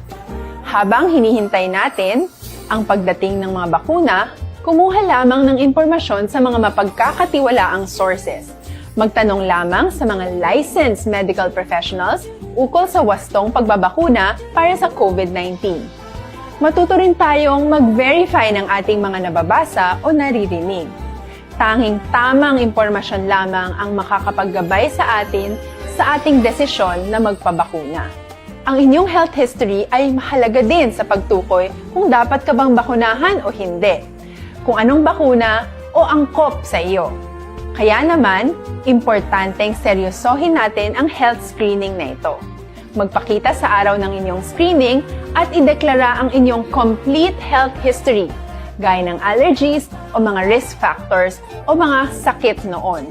Habang hinihintay natin ang pagdating ng mga bakuna, kumuha lamang ng impormasyon sa mga mapagkakatiwalaang sources. Magtanong lamang sa mga licensed medical professionals ukol sa wastong pagbabakuna para sa COVID nineteen. Matuto rin tayong mag-verify ng ating mga nababasa o naririnig. Tanging tamang impormasyon lamang ang makakapaggabay sa atin sa ating desisyon na magpabakuna. Ang inyong health history ay mahalaga din sa pagtukoy kung dapat ka bang bakunahan o hindi, kung anong bakuna o angkop sa iyo. Kaya naman, importanteng seryosohin natin ang health screening na ito. Magpakita sa araw ng inyong screening at ideklara ang inyong complete health history, gaya ng allergies o mga risk factors o mga sakit noon.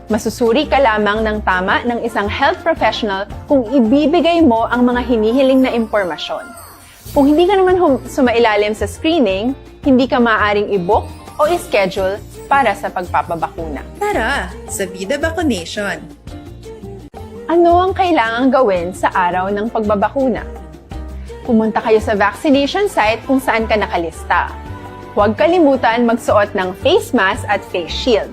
Masusuri ka lamang ng tama ng isang health professional kung ibibigay mo ang mga hinihiling na impormasyon. Kung hindi ka naman hum- sumailalim sa screening, hindi ka maaaring i-book o i-schedule para sa pagpapabakuna. Tara sa Vida Vaccination! Ano ang kailangang gawin sa araw ng pagbabakuna? Pumunta kayo sa vaccination site kung saan ka nakalista. Huwag kalimutan magsuot ng face mask at face shield.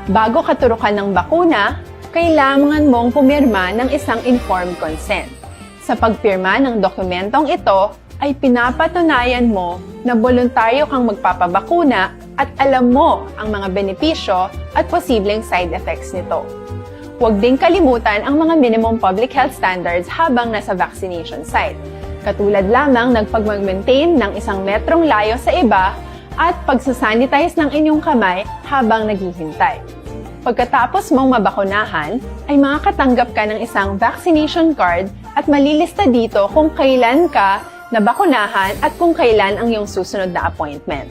Bago ka turukan ng bakuna, kailangan mong pumirma ng isang informed consent. Sa pagpirma ng dokumentong ito, ay pinapatunayan mo na boluntaryo kang magpapabakuna at alam mo ang mga benepisyo at posibleng side effects nito. Huwag ding kalimutan ang mga minimum public health standards habang nasa vaccination site, katulad lamang ng pagmag-maintain ng isang metrong layo sa iba at pagsasanitize ng inyong kamay habang naghihintay. Pagkatapos mong mabakunahan, ay makakatanggap ka ng isang vaccination card at malilista dito kung kailan ka nabakunahan at kung kailan ang iyong susunod na appointment.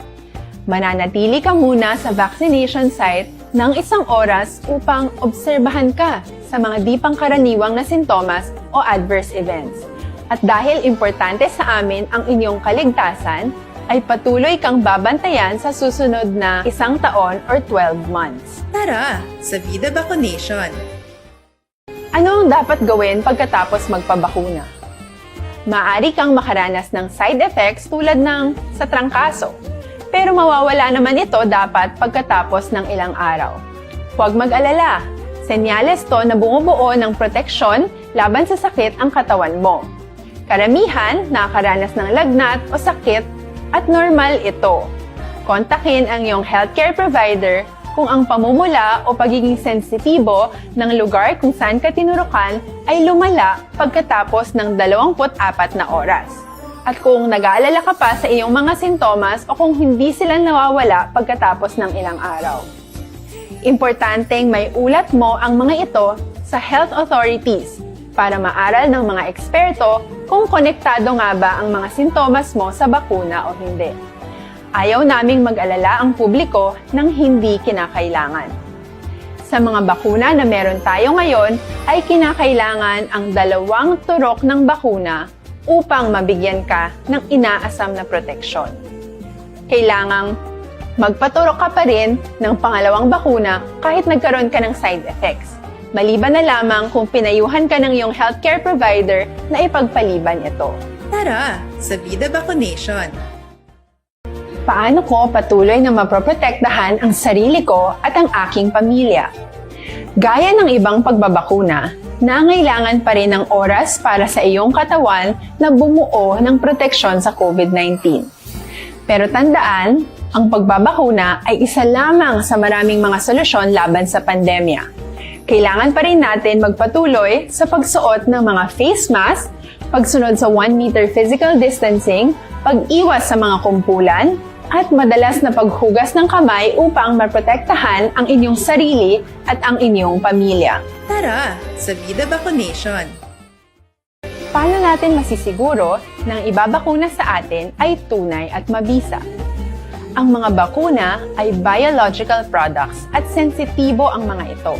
Mananatili ka muna sa vaccination site ng isang oras upang obserbahan ka sa mga di pangkaraniwang na sintomas o adverse events. At dahil importante sa amin ang inyong kaligtasan, ay patuloy kang babantayan sa susunod na isang taon or twelve months. Tara sa Vida Vaccination! Ano ang dapat gawin pagkatapos magpabakuna? Maaari kang makaranas ng side effects tulad ng sa trangkaso, pero mawawala naman ito dapat pagkatapos ng ilang araw. Huwag mag-alala, senyales to na bumubuo ng proteksyon laban sa sakit ang katawan mo. Karamihan nakakaranas ng lagnat o sakit at normal ito. Kontakin ang iyong healthcare provider kung ang pamumula o pagiging sensitibo ng lugar kung saan ka tinurukan ay lumala pagkatapos ng dalawampu't apat na oras, at kung nag-aalala ka pa sa iyong mga sintomas o kung hindi sila nawawala pagkatapos ng ilang araw. Importanteng may ulat mo ang mga ito sa health authorities para maaral ng mga eksperto kung konektado nga ba ang mga sintomas mo sa bakuna o hindi. Ayaw naming mag-alala ang publiko ng hindi kinakailangan. Sa mga bakuna na meron tayo ngayon, ay kinakailangan ang dalawang turok ng bakuna upang mabigyan ka ng inaasam na proteksyon. Kailangang magpaturok ka pa rin ng pangalawang bakuna kahit nagkaroon ka ng side effects, maliban na lamang kung pinayuhan ka ng iyong healthcare provider na ipagpaliban ito. Tara sa Vida Vaccination! Paano ko patuloy na mapoprotektahan ang sarili ko at ang aking pamilya? Gaya ng ibang pagbabakuna, nangailangan pa rin ng oras para sa iyong katawan na bumuo ng proteksyon sa COVID nineteen. Pero tandaan, ang pagbabakuna ay isa lamang sa maraming mga solusyon laban sa pandemya. Kailangan pa rin natin magpatuloy sa pagsuot ng mga face mask, pagsunod sa one meter physical distancing, pag-iwas sa mga kumpulan, at madalas na paghugas ng kamay upang maprotektahan ang inyong sarili at ang inyong pamilya. Tara sa Vida Vaccination! Paano natin masisiguro na ang ibabakuna sa atin ay tunay at mabisa? Ang mga bakuna ay biological products at sensitibo ang mga ito.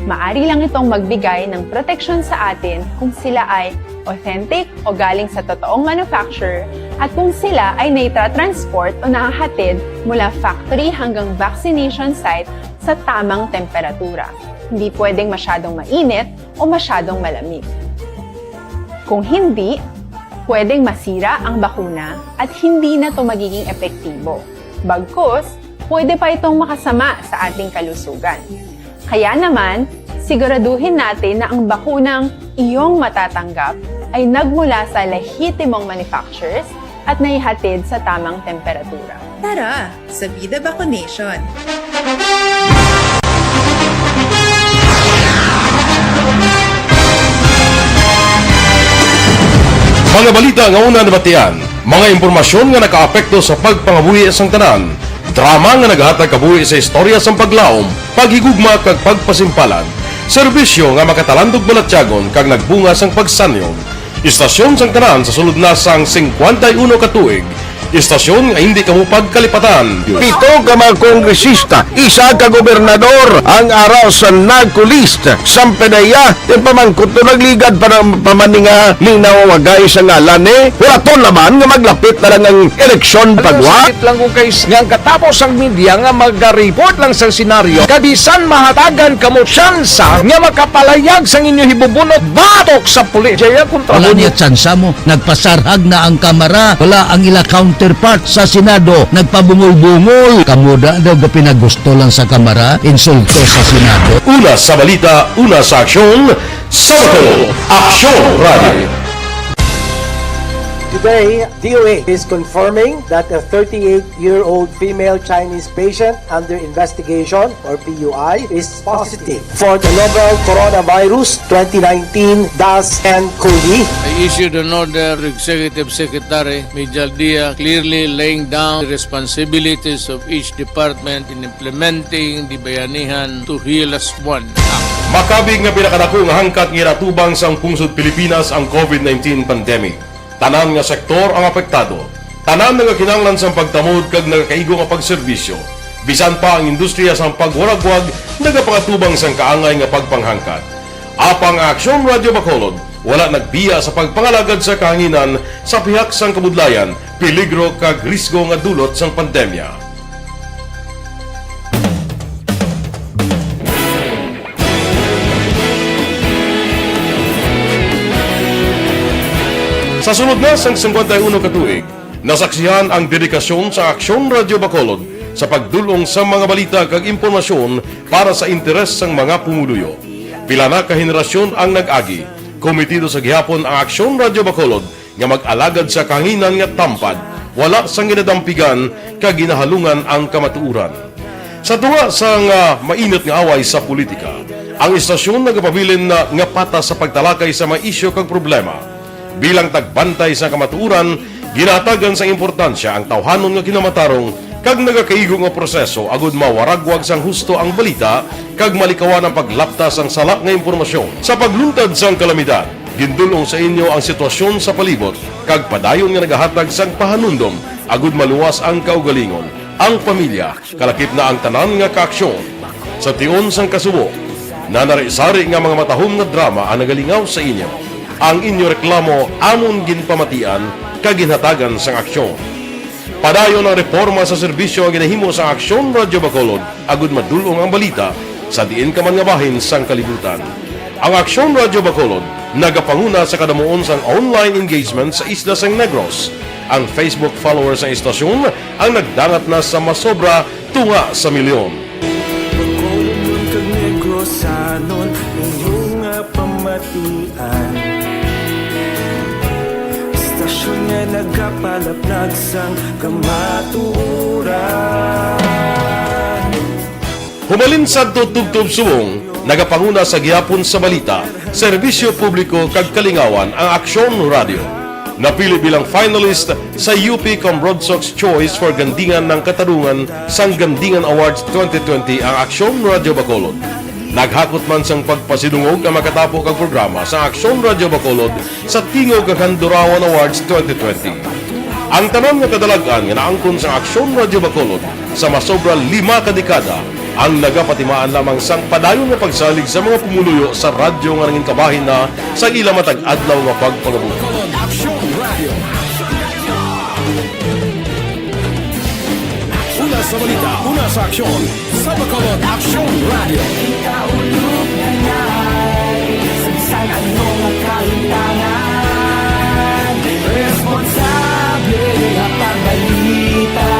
Maari lang itong magbigay ng proteksyon sa atin kung sila ay authentic o galing sa totoong manufacturer at kung sila ay naitra-transport o nahahatid mula factory hanggang vaccination site sa tamang temperatura. Hindi pwedeng masyadong mainit o masyadong malamig. Kung hindi, pwedeng masira ang bakuna at hindi na ito magiging epektibo. Bagkus, pwede pa itong makasama sa ating kalusugan. Kaya naman, siguraduhin natin na ang bakunang iyong matatanggap ay nagmula sa lehitimong manufacturers at naihatid sa tamang temperatura. Tara sa Vida Vaccination! Mga balita nga una nabatian, mga impormasyon nga nakaapekto sa pagpangabuhi sang tanan, drama nga naghatag kabuhi sa istorya sang paglaom, paghigugma kag pagpasimpalan, serbisyo nga makatalandog balatyagon kag nagbunga sang pagsanyon. Istasyon sang tanan sa sulod na sang singkwenta y uno ka tuig. Istasyon nga hindi kamo pagkalipatan. Pito ka mga kongresista, isa ka gobernador ang ara sa NAGCO list. Sampedeya, yung pamangkot to nagligad pa ng pamaninga linawagay sa ngalan ni. Wala to naman nga maglapit na lang ang eleksyon pagwa. Sakit lang kung kay nga ang katapos ang media nga maga-report lang sa senaryo, kabisan mahatagan kamo tsansa nga makapalayag sang inyo hibubunot batok sa pulis. Jaya kontra Wala mo niya tsansa mo. Nagpasarhag na ang Kamara. Wala ang ila counterpart sa Senado. Nagpabungol-bungol. Kamo da daw gapinagusto lang sa Kamara, insulto sa Senado. Una sa balita, una sa aksyon, sa Bacolod, Aksyon Radio. Today, D O A is confirming that a thirty-eight-year-old female Chinese patient under investigation, or P U I, is positive for the novel coronavirus twenty nineteen dash N cov. I issued an order to Executive Secretary Mijal Dia, clearly laying down the responsibilities of each department in implementing the Bayanihan to Heal As One Act. Makabig nga pinakadako nga hangkat nga ginatubang sang pungsod Pilipinas ang COVID nineteen pandemic. Tanan nga sektor ang apektado. Tanan nagakinahanglan sang pagtamod kag nagakaigo nga pagserbisyo. Bisan pa ang industriya sang pagwaragwag nagapakatubang sang kaangay nga pagpanghangkat. Apang ang Aksyon Radio Bacolod wala nagbiya sa pagpangalagad sa kahanginan sa pihak sang kabudlayan, peligro kag risgo nga dulot sang pandemya. Sa sulod na sang singkwenta y uno ka tuig, nasaksihan ang dedikasyon sa Aksyon Radyo Bacolod sa pagdul-ong sa mga balita kag impormasyon para sa interes sang mga pumuluyo. Pila na ka henerasyon ang nag-agi. Komitido sa gihapon ang Aksyon Radyo Bacolod nga mag-alagad sa kahanginan nga tampad, wala sang ginadampigan kag ginahalungan ang kamatuoran. Sa tunga sang, ah, mainit nga away sa politika, ang istasyon nagapabilin na nga patas sa pagtalakay sa mga isyu kag problema. Bilang tagbantay sa kamatuoran, ginahatagan sang importansya ang tawhanon nga kinamatarong kag nagakaigo nga proseso agud mawaragwag sang husto ang balita kag malikawan ang paglapta sang sala nga impormasyon. Sa pagluntad sang kalamidad, gindul-ong sa inyo ang sitwasyon sa palibot kag padayon nga nagahatag sang pahanumdom agud maluwas ang kaugalingon, ang pamilya, kalakip na ang tanan nga kaaksyon. Sa tion sang kasubo, nanari-sari nga mga matahom nga drama ang nagalingaw sa inyo. Ang inyo reklamo amon ginpamatian kag ginhatagan sang aksyon. Padayon ang reporma sa serbisyo nga ginahimo sa Aksyon Radyo Bacolod agud madul-ong ang balita sa diin ka man nga bahin sang kalibutan. Ang Aksyon Radyo Bacolod nagapanguna sa kadamuon sang online engagement sa isla sang Negros. Ang Facebook followers sang istasyon ang nagdangat na sa masobra tunga sa milyon. Bacolodnon kag Negrosanon, inyo nga pamatian. Istasyon nga nagapalaplag sang kamatuoran. Humalin sadto tubtob subong, nagapanguna sa gihapon sa balita, serbisyo publiko kag kalingawan ang Aksyon Radio. Napili bilang finalist sa U P Cambrodsoc's Choice for Gandingan ng Katarungan sang Gandingan Awards twenty twenty ang Aksyon Radio Bacolod. Naghakot man sang pagpasidungog ang makatapo kag programa sa Aksyon Radio Bacolod sa Tingog kag Handurawan Awards twenty twenty. Ang tanan nga kadalag-an nga naangkon sa Aksyon Radio Bacolod sa masobra lima ka dekada ang nagapatimaan lamang sang padayon nga pagsalig sa mga pumuluyo sa radyo nga nangin kabahin na sa ila matag adlaw nga pagpangabuhi. Bacolod Aksyon Radio. Una sa balita, una sa aksyon, sa Bacolod Aksyon Radio. Ikaulo na nga, sa bisan ano nga kahimtangan, responsable nga pagbalita,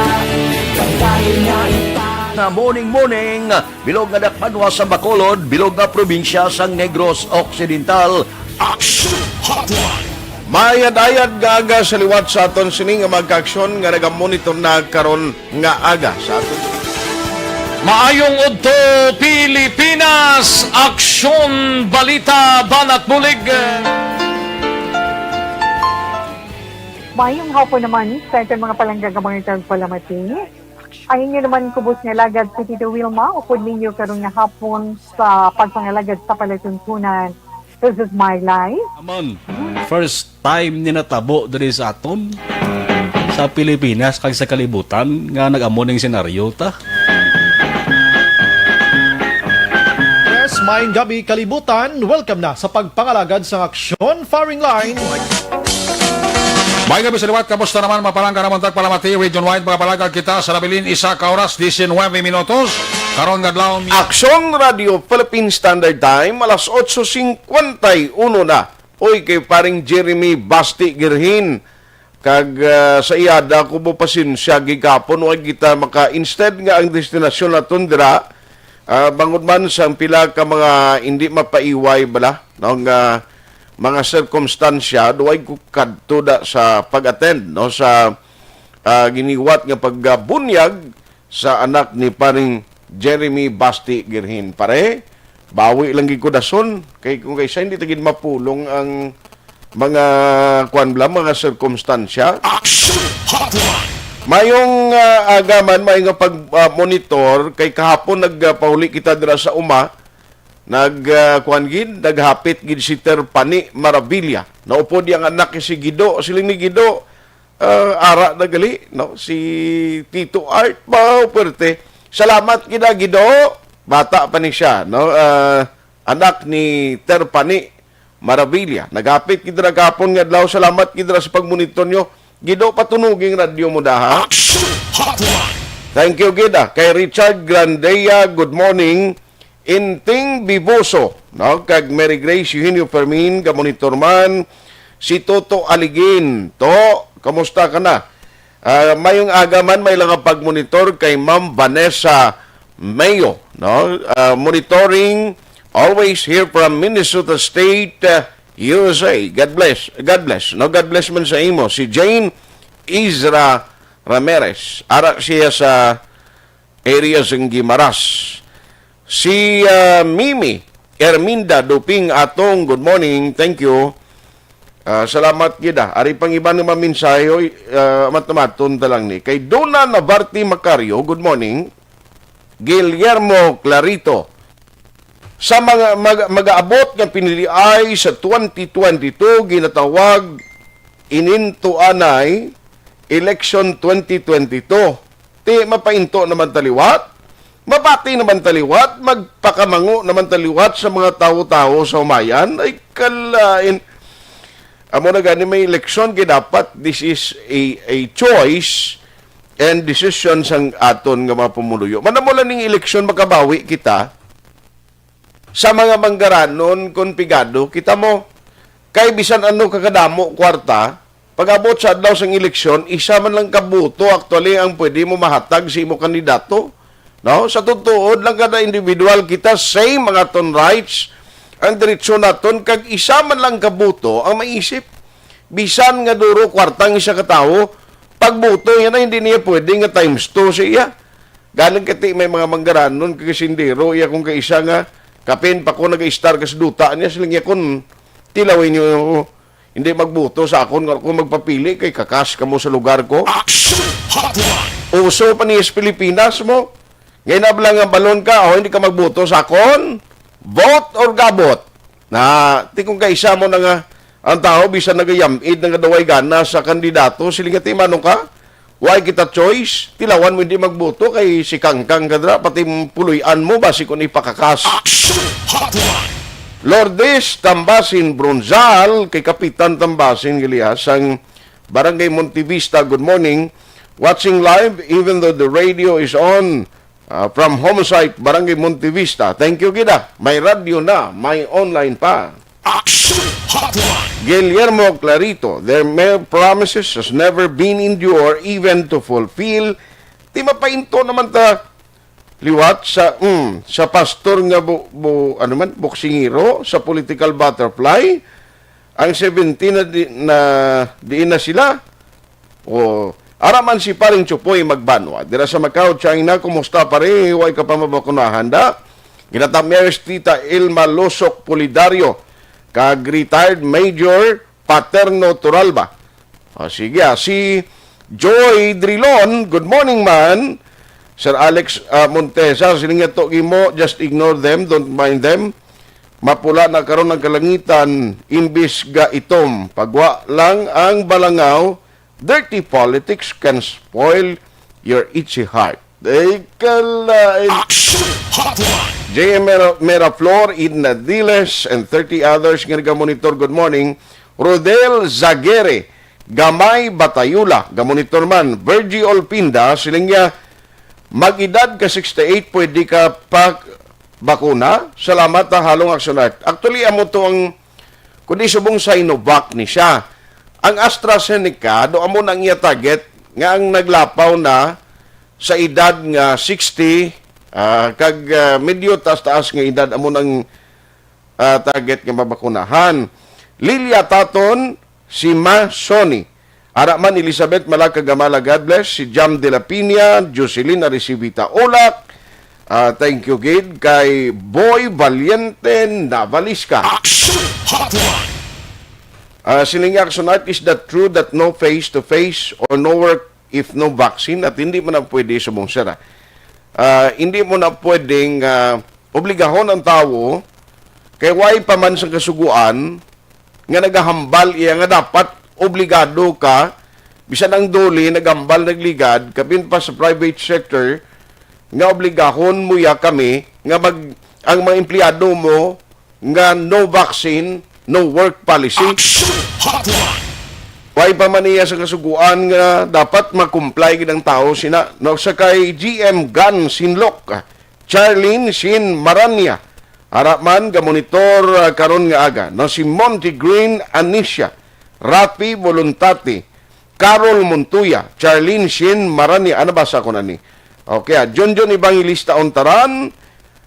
pagdahil nga ita- Nga morning, morning, bilog nga dakbanwa sa Bacolod, bilog nga probinsya sang Negros Occidental. Action Hotline. Maayad-ayad nga aga sa liwat sa aton sini nga mga kaaksyon nga nagamonitor na karon nga aga sa aton. Maayong udto, Pilipinas! Aksyon, balita, banat bulig. Mayong hapon naman sa aton mga palangga nga mga tagpalamati. Ang inyo naman kubos nga alagad si Tito Wilma, upod ninyo karon nga hapon sa pagpangalagad sa palatuntunan. This is my life. Aman, first time ni natabo diri sa aton, sa Pilipinas kag sa kalibutan nga nag-amo ning senaryo ta. Yes, maayong gabi, kalibutan. Welcome na sa pagpangalagad sa Aksyon Firing Line. Maayong gabi sa liwat, kamusta naman, mga palangga namon tagpalamati, region wide, mga palangga kita sa nabilin, isa ka oras, diecinuebe minutos, karon nga adlaw, mi- Aksyon Radio Philippine Standard Time, alas otso cincuenta y uno na. Uy, kay paring Jeremy Basti Girhin, kag, ah, sa iyada ko mo pasensya gigapon, wa kita maka, instead nga ang destinasyon naton dira, ah, bangod man sang pila ka mga hindi mapaiway bala, no, nga mga sirkumstansya, duway ko kadto da sa pag-attend, no, sa, ah, giniwat nga pagbunyag sa anak ni paring Jeremy Basti Girhin. Pare, bawi lang gid ko dason. Kay kung kaysa hindi ta gid mapulong ang mga, kuwan bala, mga sirkumstansya. Action Hotline. Mayong, ah, aga man, may nga pag, ah, monitor. Kay kahapon nagpauli kita dira sa uma. Nag, ah, kuwan gid, naghapit gid si Terpani Maravilla. Naupod yang anak si Gido. Siling ni Gido, ah, ara na gali, no? Si Tito Art ba, puwerte. Salamat gid, ah, Gido. Bata pa ni siya, no? Ah, anak ni Terpani Maravilla. Naghapit gid ra gapon nga adlaw. Salamat gid ra sa pagmonitor nyo. Gido, patunugi ang radyo mo daha. Action Hotline. Thank you gid, ah. Kay Richard Grandea, good morning. Inting Biboso, no? Kag Mary Grace Eugenio Fermin, gamonitor man. Si Toto Aligin. To, kamusta ka na? Ah, mayong aga man, may lang pagmonitor kay Ma'am Vanessa Mayo, no? Ah, monitoring, always here from Minnesota State, ah, U S A. God bless. God bless. No, God bless man sa imo. Si Jane Izra Ramirez. Ara siya sa area sang Guimaras. Si, ah, Mimi Erminda Duping Atong, good morning. Thank you. Ah, salamat gid, ah. Ari pang iban nga mga mensahe, oy, ah, matamaton ta lang ni. Kay Dona Navarte Macario, good morning. Guillermo Clarito, sa mga mag-, mag-aabot nga piniliay sa twenty twenty-two, ginatawag ininto anay election twenty twenty-two. Ti mapainto naman ta liwat, mabati naman ta liwat, magpakamango naman ta liwat sa mga tawo-tawo sa humayan. Ay, kalain. Amo na gani, may eleksyon kay dapat this is a, a choice and decision sang aton nga mga pumuluyo. Manamo lang ning eleksyon, makabawi kita sa mga manggaranon kon pigado kita mo. Kay bisan ano ka kadamo kwarta, pag-abot sa adlaw sang eleksyon, isa man lang ka boto actually ang pwede mo mahatag sa imo kandidato. No? Sa tutuod lang, kada individual kita, same ang aton rights, ang diretsyo naton, kag isa man lang ka boto ang maisip. Bisan nga duro kwarta ang isa ka tawo, pag boto niya na, hindi niya pwede nga times two sa iya. Galing kati may mga manggaranon kag sindero, iya kung kaisa nga, kapin pa ko nag-istar ka sa duta niya, siling niya kun tilawin niyo ako. Hindi magboto sa akon nga ako magpapili kay kakas kamo sa lugar ko. Action Hotline. Uso pa niya sa Pilipinas mo. Ngayon na lang ang balon ka, o hindi ka magboto sa akon? Vote or gabot? Na, ti kung kaisa mo na nga, ang tao, bisan nagayamid na nga daw ay gana sa kandidato, siling nga, "Ti, manong ka? Why kita choice? Tilawan mo hindi magboto kay si Kangkang ka dira, pati puloy-an mo, basi kung ipakakas." Action Hotline. Lourdes Tambasin Bronzal, kay Kapitan Tambasin, gali ha, sang Barangay Montevista, good morning. Watching live, even though the radio is on, uh, from home site, Barangay Montevista. Thank you, gida. May radyo na, may online pa. Action Hotline. Guillermo Clarito, their mere promises has never been endure even to fulfill. Ti mapainto naman ta liwat sa, mm, sa pastor nga bu-, bu-, ano man, boksingero, sa political butterfly. Ang seventeen na di, na, diin na sila. O, ara man si Paring Chupoy Magbanwa. Dira sa Macau, China, kumusta, pare? Way ka pa mabakunahan, da? Ginatamiyaw si Tita Ilma Losok Pulidario, kag retired Major Paterno Turalba. O, sige, ah, si Joy Drilon, good morning, man. Sir Alex, ah, Montesa, siling niya, "To, Gimo, just ignore them, don't mind them. Mapula na karon ang kalangitan, imbis ga itom. Pagwa lang ang balangaw, dirty politics can spoil your itchy heart." Ay, kalain. Action Hotline. J M Mera-, Meraflor, Edna Diles, and thirty others nga nagamonitor. Good morning. Rodel Zagere, Gamay Batayula, gamonitor man. Virgie Olpinda, siling niya, "Mag-edad ka sixty-eight, pwede ka pa bakuna? Salamat, ha, Halong Action Art." Actually, amo to ang, kundi subong Sinovac ni siya. Ang AstraZeneca, do amo na ang iya target, nga ang naglapaw na sa edad nga sixty, ah, kag, ah, medyo taas-taas nga edad, amo nang, ah, target nga mabakunahan. Lilia Taton, si Ma Sony. Ara man, Elizabeth Malacagamala, God bless. Si Jam de la Piña, Jocelyn Aricivita Olak. Ah, thank you gid kay Boy Valiente Navalisca. Action Hotline. Ah, siling niya, "Action Art, is that true that no face-to-face or no work if no vaccine?" At hindi mo na pwede subong, sir, ah. Ah, hindi mo na pwedeng, ah, obligahon ang tawo kay way pa man sa kasuguan nga nagahambal iya nga dapat obligado ka, bisan ang DOLE nagahambal, nagligad, kapin pa sa private sector, nga obligahon mo ya kami nga mag-, ang mga empleyado mo nga no vaccine, no work policy. Action Hotline. Way pa man iya sa kasuguan nga dapat mag-comply gid ang tawo sina, no, sa kay G M Gan Sinlok, Charlene Sin Maranya, ara man gamonitor, ah, karon nga aga, no, si Monty Green Anisha, Rafi Voluntate, Carol Montoya, Charlene Shin Marani, ano ba sa ko na ni? Okay, ah, Junjun Evangelista Ontaran,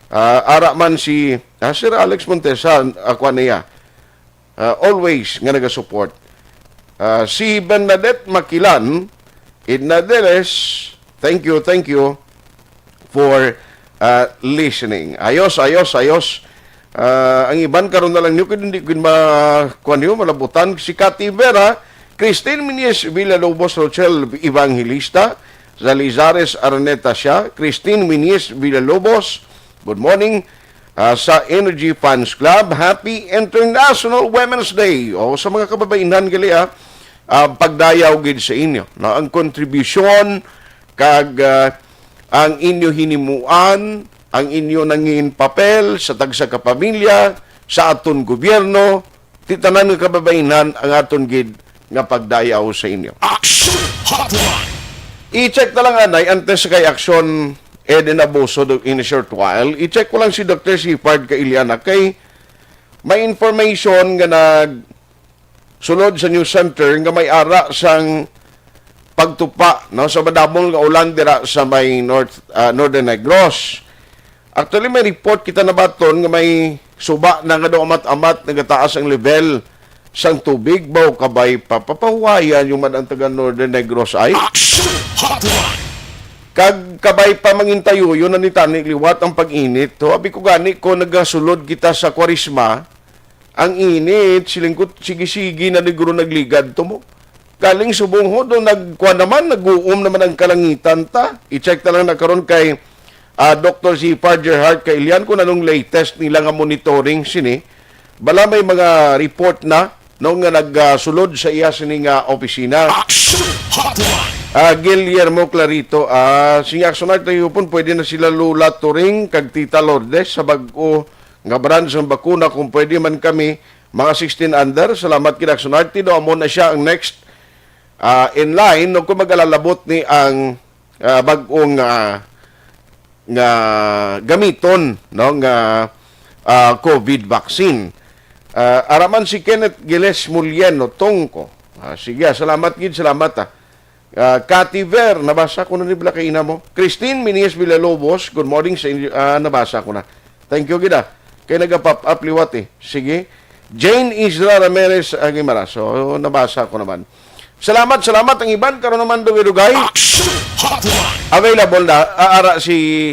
ah, ara man si, ah, Sir Alex Montesa, ako niya. Ah, always nga nagasupport. Ah, si Bernadette Makilan, Edna Deles, thank you, thank you for, ah, listening. Ayos, ayos, ayos. Ah, ang iban karon na lang niyo, kung hindi ko ma-, kuwan niyo, malabutan. Si Cathy Vera, Christine Minis Villalobos, Rochelle Evangelista, Zalizares Araneta siya, Christine Minis Villalobos, good morning. Ah, sa Energy Fans Club, Happy International Women's Day. O, sa mga kababainhan gali, ah, ah, pagdayaw gid sa inyo, no? Ang kontribusyon kag, ah, ang inyo hinimuan, ang inyo nangin papel sa tagsa ka pamilya, sa aton gobyerno, ti tanan nga kababainhan ang aton gid nga pagdayaw sa inyo. Action Hotline! I-check na lang, anay, antes kay Action Eden Abuso do in a short while. I-check ko lang si Doctor Sipard Kailiana kay may information nga nagsulod sa news center nga may ara sang pagtupa, no, sa madamol nga ulan dira sa may North, ah, Northern Negros. Actually, may report kita nabaton nga may suba na nga daw amat-amat nagataas ang level sang tubig, baw kabay pa. Papahuwayan yung man ang taga Northern Negros ay. Action Hotline! Kag kabay pa mangintayuyo na ni tani liwat ang pag-init. To, abi ko gani ko nagasulod kita sa Kwaresma, ang init, siling ko, sige-sige na negro nagligad to mo. Galing subong ho, do nagkuha naman, naguom naman ang kalangitan ta. I-check ta lang na karon kay, ah, Doctor Zephyr Gerhart Kailian kung anong latest nila nga monitoring sini. Bala may mga report na, no, nga nagsulod sa iya sini nga opisina. Action Hotline! Ah, Guillermo Clarito, ah, sige, Action Art, tayo pun, pwede na sila Lola Turing kag Tita Lourdes sa bag-o nga brand sang bakuna, kung pwede man kami, mga sixteen under. Salamat gid, Action Art. Tino, amo na siya ang next, ah, in line, no, kung mag-alalabot ni ang, ah, bag-ong, ah, nga gamiton, no, nga, ah, COVID vaccine. Ah, araman si Kenneth Giles Mulieno, Tongko. Ah, sige, ah, salamat gid, salamat, ah. Ah, Cathy Ver, nabasa ko na ni bala kay ina mo. Christine Minies Villalobos, good morning sa inyo. Ah, nabasa ko na. Thank you gid, ah. Kay naga-pop up liwat, eh. Sige. Jane Isra Ramirez Aguimaraso, nabasa ko naman. Salamat, salamat ang iban. Karon naman, dugay-dugay. Action Hotline! Available na. Aara si,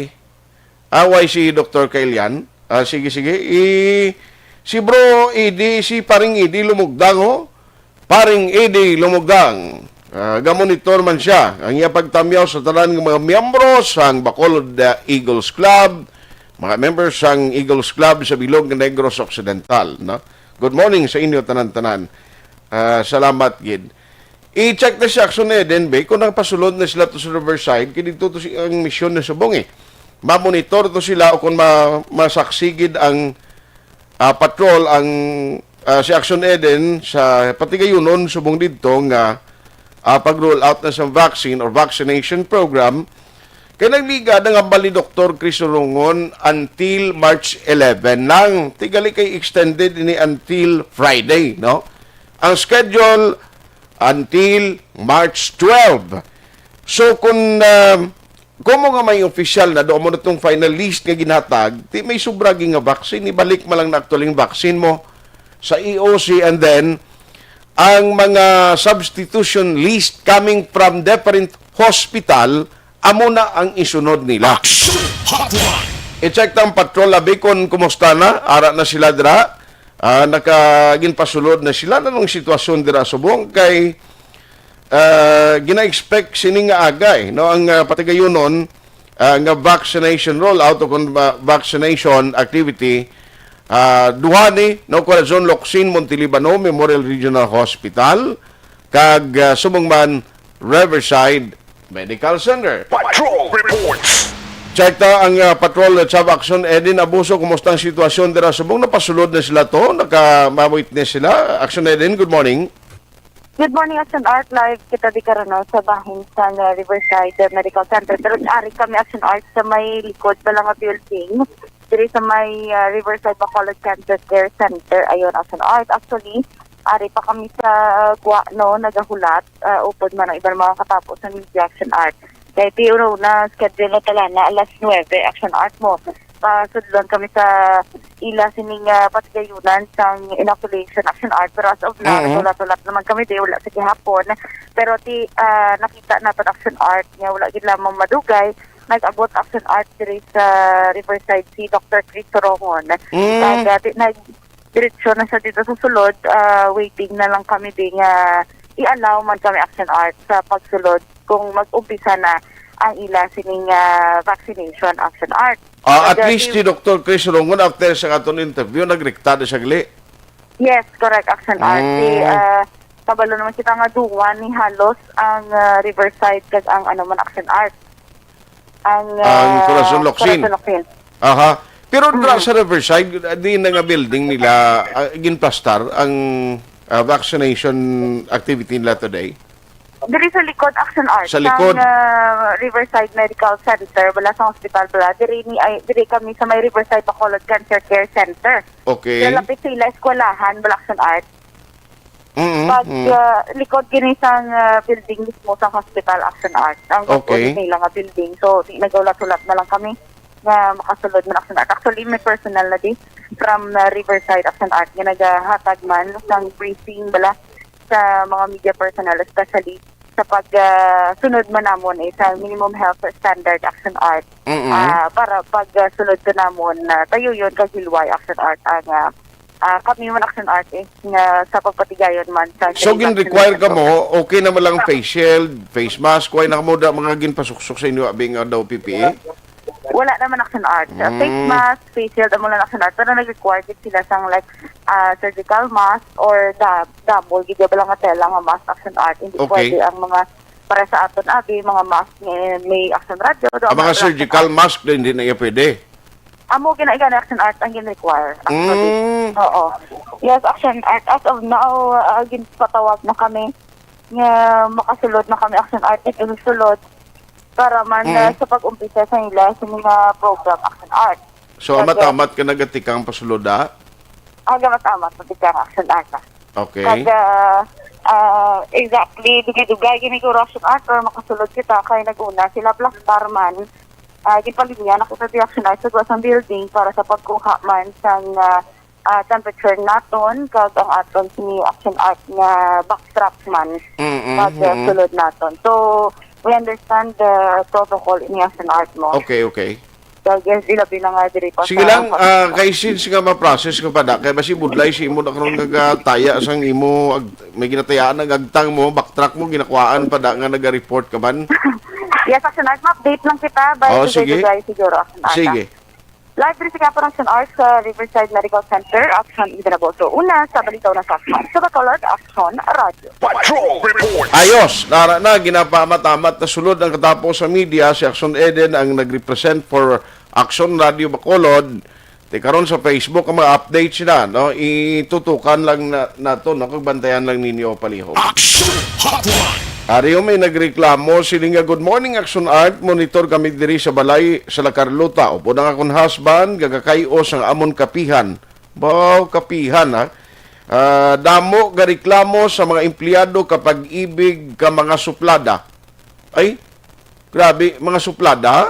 away si Doktor Kailian. Ah, sige, sige. I, si Bro Eddie, si Paring Eddie Lumugdang, oh. Paring Eddie Lumugdang. Ah, gamonitor man siya. Ang iya pagtamyaw sa tanan nga mga miyembro sang Bacolod, ah, Eagles Club, mga members sang Eagles Club sa bilog nga Negros Occidental, no? Good morning sa inyo tanan-tanan. Ah, salamat gid. I-check na si Action Eden, be, kung nagpasulod na sila to sa Riverside, kay dito to si, ang misyon na subong, eh. Mamonitor to sila o kung ma-, masaksi gid ang, ah, patrol ang, ah, si Action Eden sa Patigayunon subong didto nga, ah, pag-roll out na sa vaccine or vaccination program. Kay nagligad ang hambal ni Doktor Chris Urungon until March eleven lang. Tigali kay extended ini until Friday, no? Ang schedule until March twelve. So, kung, ah, kung mo nga may official na, doon mo na tong final list nga ginhatag, ti may sobra gi nga vaccine, ibalik mo lang na actually yung vaccine mo sa E O C, and then, ang mga substitution list coming from different hospital, amo na ang isunod nila. Action Hotline! I-check ta ang patrol, abi, kung kumusta na, ara na sila dira. Ah, naka-, ginpasulod na sila. Anong sitwasyon dira subong? Kay, ah, gina-expect sini nga agay, no, ang, ah, Patigayunon, ah, nga vaccination rollout o kung ba, vaccination activity, ah, duha ni, no, Corazon Locsin, Montelibano Memorial Regional Hospital, kag, ah, subong man, Riverside Medical Center. Patrol reports. Check ta ang, ah, patrol sa Action Eden Abuso. Kumusta ang sitwasyon dira subong? Napasulod na sila to? Naka-witness sila? Action Eden, good morning. Good morning, Action Art. Live kita di karano sa bahin sa, uh, Riverside Medical Center. Pero ari kami, Action Art, sa may likod pa lang nga building. Diri sa may, uh, Riverside Bacolod Campus Care Center. Ayun, Action Art. Actually, ari pa kami sa gwa, no, nagahulat, ah, upod man ang iban mga katapo sa Media Action Art. Kay ti una, schedule na tala na alas nuwebe, Action Art mo. Pasudlon kami sa ila sining, ah, patigayunan sang inoculation, Action Art. Pero as of now, Mm-hmm. naghulat-hulat naman kami, di wala sa gihapon. Pero ti, ah, nakita naton, Action Art, nga wala gid lamang madugay, nag-abot, Action Art, diri sa Riverside si Doctor Chris Sorongon. Mm. Kag, ah, ti-, nag-, diretso na siya dito sa sulod, ah, waiting na lang kami di nga i-allow man kami, Action Art, sa pagsulod kung mag-umpisa na ang ila sining, ah, vaccination, Action Art. Ah, at Kag, ah, least si- si Doctor Chris Sorongon, after sa aton interview, nagrekta na siya gali. Yes, correct, Action Art. Mm. Si, ah, kabalo naman kita nga duwa ni halos ang, ah, Riverside kag ang, ano man, Action Art. Ang, Ang ah, Corazon Locsin. Corazon Locsin. Aha. Pero dira Mm. sa Riverside, di na nga building nila, ah, ginplastar ang, ah, vaccination activity nila today? Diri sa likod, Action Art. Sa likod? Sang, ah, Riverside Medical Center, wala sa hospital, wala. Diri ni, ay, diri kami sa may Riverside Bacolod Cancer Care Center. Okay. Sa lapit sa ila eskwelahan, wala, Action Art. Mm, Pag, mm. ah, likod gini sang, ah, building mismo sang hospital, Action Art. Ang Okay. nila nga building. So, di, naghulat-hulat na lang kami nga makasulod man, Action Art. Actually, may personal na di from, ah, Riverside, Action Art, nga nagahatag man sang briefing bala sa mga media personnel, especially sa pag, ah, sunod man namon, eh, sa minimum health standard, Action Art. Mm-mm. Ah, para pag, ah, sunod to namon, ah, tayo yun, kag hilway, Action Art, ang, ah, ah, kami man, Action Art, eh, nga sa pagpatigayon man sa So, gin-require ka mo, okay naman lang face shield, face mask, why na mo da mga ginpasuksok sa inyo, abi nga daw P P E? Wala naman, Action Art. Sa Mm. face mask, face shield, amo lang, Action Art. Pero nag-require gid sila sang, like, ah, surgical mask or da-, double gid ba lang nga tela nga mask, Action Art. Hindi Okay. pwede ang mga, para sa aton, abi, mga mask nga may Action Radio, do, Ang mga mga surgical mask din, hindi na iya pwede. Amo gina-, gina Action Art ang gin-require, actually. Mm. Oo. Yes, Action Art. As of now, ah, ginpatawag na kami nga makasulod na kami, Action Art, dito sa sulod para man, Mm. ah, sa pag-umpisa sa nila sa mga program, Action Art. So, Kag, amat-amat ka nagatikang pasulod, ah? Ah, gamat-amat, natikang, Action Art, ah. Okay. Kag, ah, ah, exactly, dugay-dugay, gini ko, Action Art, or makasulod kita, kay nag-una sila, plastar man, ah, ginpalinya na kita di, Action Art, sa gawas ng building para sa pagkuha man sang, ah, ah, temperature naton, kag ang aton sini, Action Art, nga backstrap man, Mm-mm, kag, ah, mm-mm. sulod naton. So, we understand the protocol ini, Action Art, mo. Okay, okay. Kag, yes, ilabi na nga diri pa Sige sa lang, ah, kay since nga ma-process ka pa da, kay basi budlay si imo na karon nga gataya sang imo ag-, may ginatayaan ang agtang mo, backtrack mo, ginakuhaan pa da nga naga-report ka man. Yes, Action Art, ma-update lang kita. Bye, Oh, sige, sige. Bye, siguro, Action Art, Sige. ah. Live diri sa Action Art sa Riverside Medical Center, Action Eden Agosto. Una, sa balita na sa Action. Sa Bacolod, Action Radio. Patrol Report. Ayos, nara na, ginapaamat-amat na sulod ang katapo sa media, si Action Eden ang nag-represent for Action Radio Bacolod. Ti karon sa Facebook ang mga update sila, no? Itutukan lang na, nato, no? Kag bantayan lang ninyo palihog. Action Hotline. Ari, may nagreklamo sini nga, "Good morning, Action Art. Monitor kami diri sa balay sa La Carlota. Upo na nga akon husband, gagakay-os ang amon kapihan." Baw, kapihan, ha? Ah, damo gareklamo sa mga empleyado kapag ibig ka mga suplada. Ay, grabe, mga suplada, ha?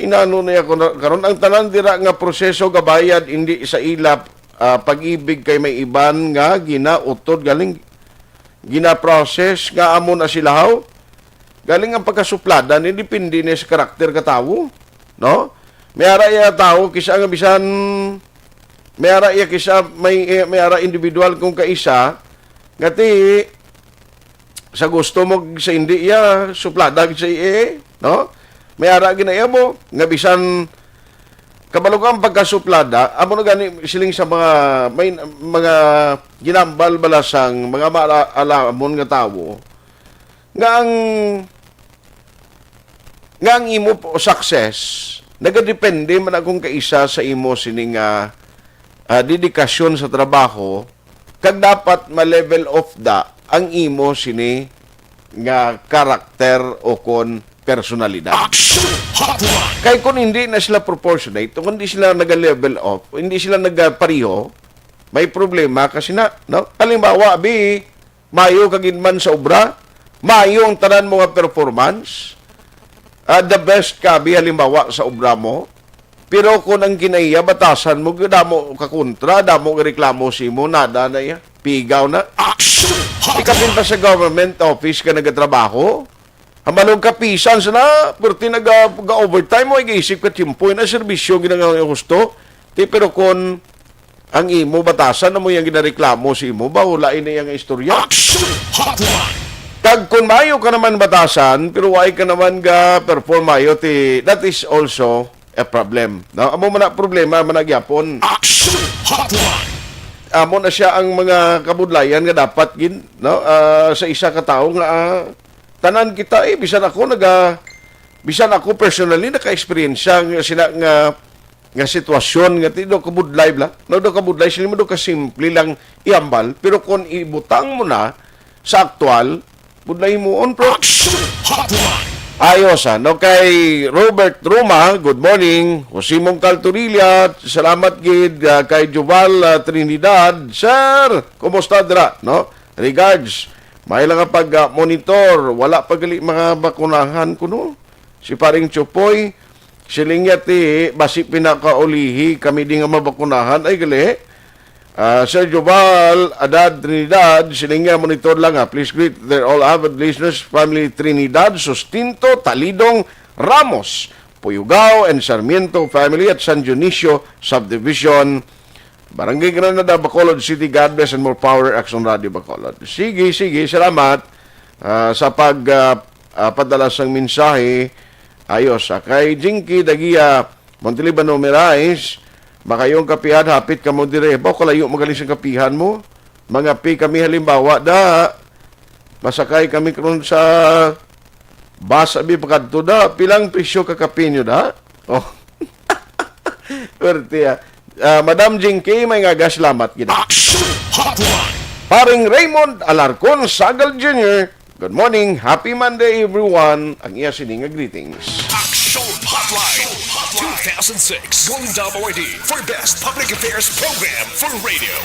Inano na ako na, karon ang tanan dira nga proseso gabayad, hindi sa ila, ah, pag-ibig kay may iban nga ginautod galing gina-process nga amo na sila, haw? Galing ang pagkasuplada ni depende ni sa karakter ka tawo, no? May ara iya tawo kisa nga bisan may ara iya kisa may, eh, may ara individual kung kaisa nga ti sa gusto mo sa hindi iya suplada sa iya, no? May ara ginaiya mo nga bisan kabalo ka ang pagkasuplada, amo na gani siling sa mga may mga ginambal bala sang mga maala-, alamon nga tawo nga ang nga ang imo po success nagadepende man akong kaisa sa imo sini nga, ah, dedikasyon sa trabaho, kag dapat ma-level off da ang imo sini nga karakter o kon personalidad. Action Hotline. Kay kung hindi na sila proportionate, kung hindi sila naga-level off, hindi sila nagapariho, May problema kasi na, no? Halimbawa, abi, mayo ka gid man sa obra, mayo ang tanan mo nga performance, ah, the best ka, abi, halimbawa, sa obra mo. Pero kung ang kinaiya, batasan mo, damo ka kontra, damo ka reklamo sa imo, nada na iya, pigaw na. Action Hotline! Ikapin pa sa government office ka nagatrabaho, ang malong kapisan sila, perti naga-, ga-overtime mo, igisip ka tiyempo, na serbisyo, ginangang husto. Ti, pero kung ang imo batasan na mo yang ginareklamo sa imo, ba, wala ini yang istorya? Action Hotline! Kag kung mayo ka naman batasan, pero why ka naman ga-perform mayo, ti, that is also a problem. No? Amo man na problema, man na gyapon. Action Hotline! Amo na siya ang mga kabudlayan nga dapat gin, no? Ah, sa isa ka tawo nga, ah, tanan kita, eh, bisan ako naga, bisan ako personally naka-experience nga sina nga, nga sitwasyon nga ti-, daw kabudlay bla, no, daw kabudlay, sila mo daw kasimple lang ihambal, pero kung ibutang mo na sa aktual, budlay mo on, pro. Action Hotline! Ayos, ah, no, kay Robert Roma, good morning. Jose Mongcal Torilla, salamat gid, ah, kay Joval, ah, Trinidad. Sir, kumusta dira, no? Regards. May lang nga pag-monitor, wala pa gali mga bakunahan kuno. Si Paring Chupoy, siling niya ti, basi pinakaulihi kami di nga mabakunahan. Ay, gali. Ah, Sir Joval Adad Trinidad, siling niya, monitor lang ha. Please greet their all avid listeners, family Trinidad, Sustinto, Talidong, Ramos, Puyugao, and Sarmiento family at San Dionisio Subdivision, Barangay Granada, Bacolod City. God bless and more power, Action Radio Bacolod. Sige, sige, salamat, ah, sa pag, ah, ah, padala sang mensahe. Ayos, ah, kay Jinky Dagia Montelibano Mirais, makayong kapihan, hapit kamo dire. Ba, kalayo magaling sa kapihan mo. Mangapi kami halimbawa, da. Masakay kami karon sa bus, abi, pakadto, da. Pilang presyo ka kape nyo, da? Oh. Pwerte, ah. Ah, Madam Jinky, may nga salamat gid. Action Hotline! Paring Raymond Alarcon Sagal Junior, good morning, happy Monday, everyone. Ang iya sini nga greetings. Action Hotline two thousand six Golden Dome Awardee for Best Public Affairs Program for Radio.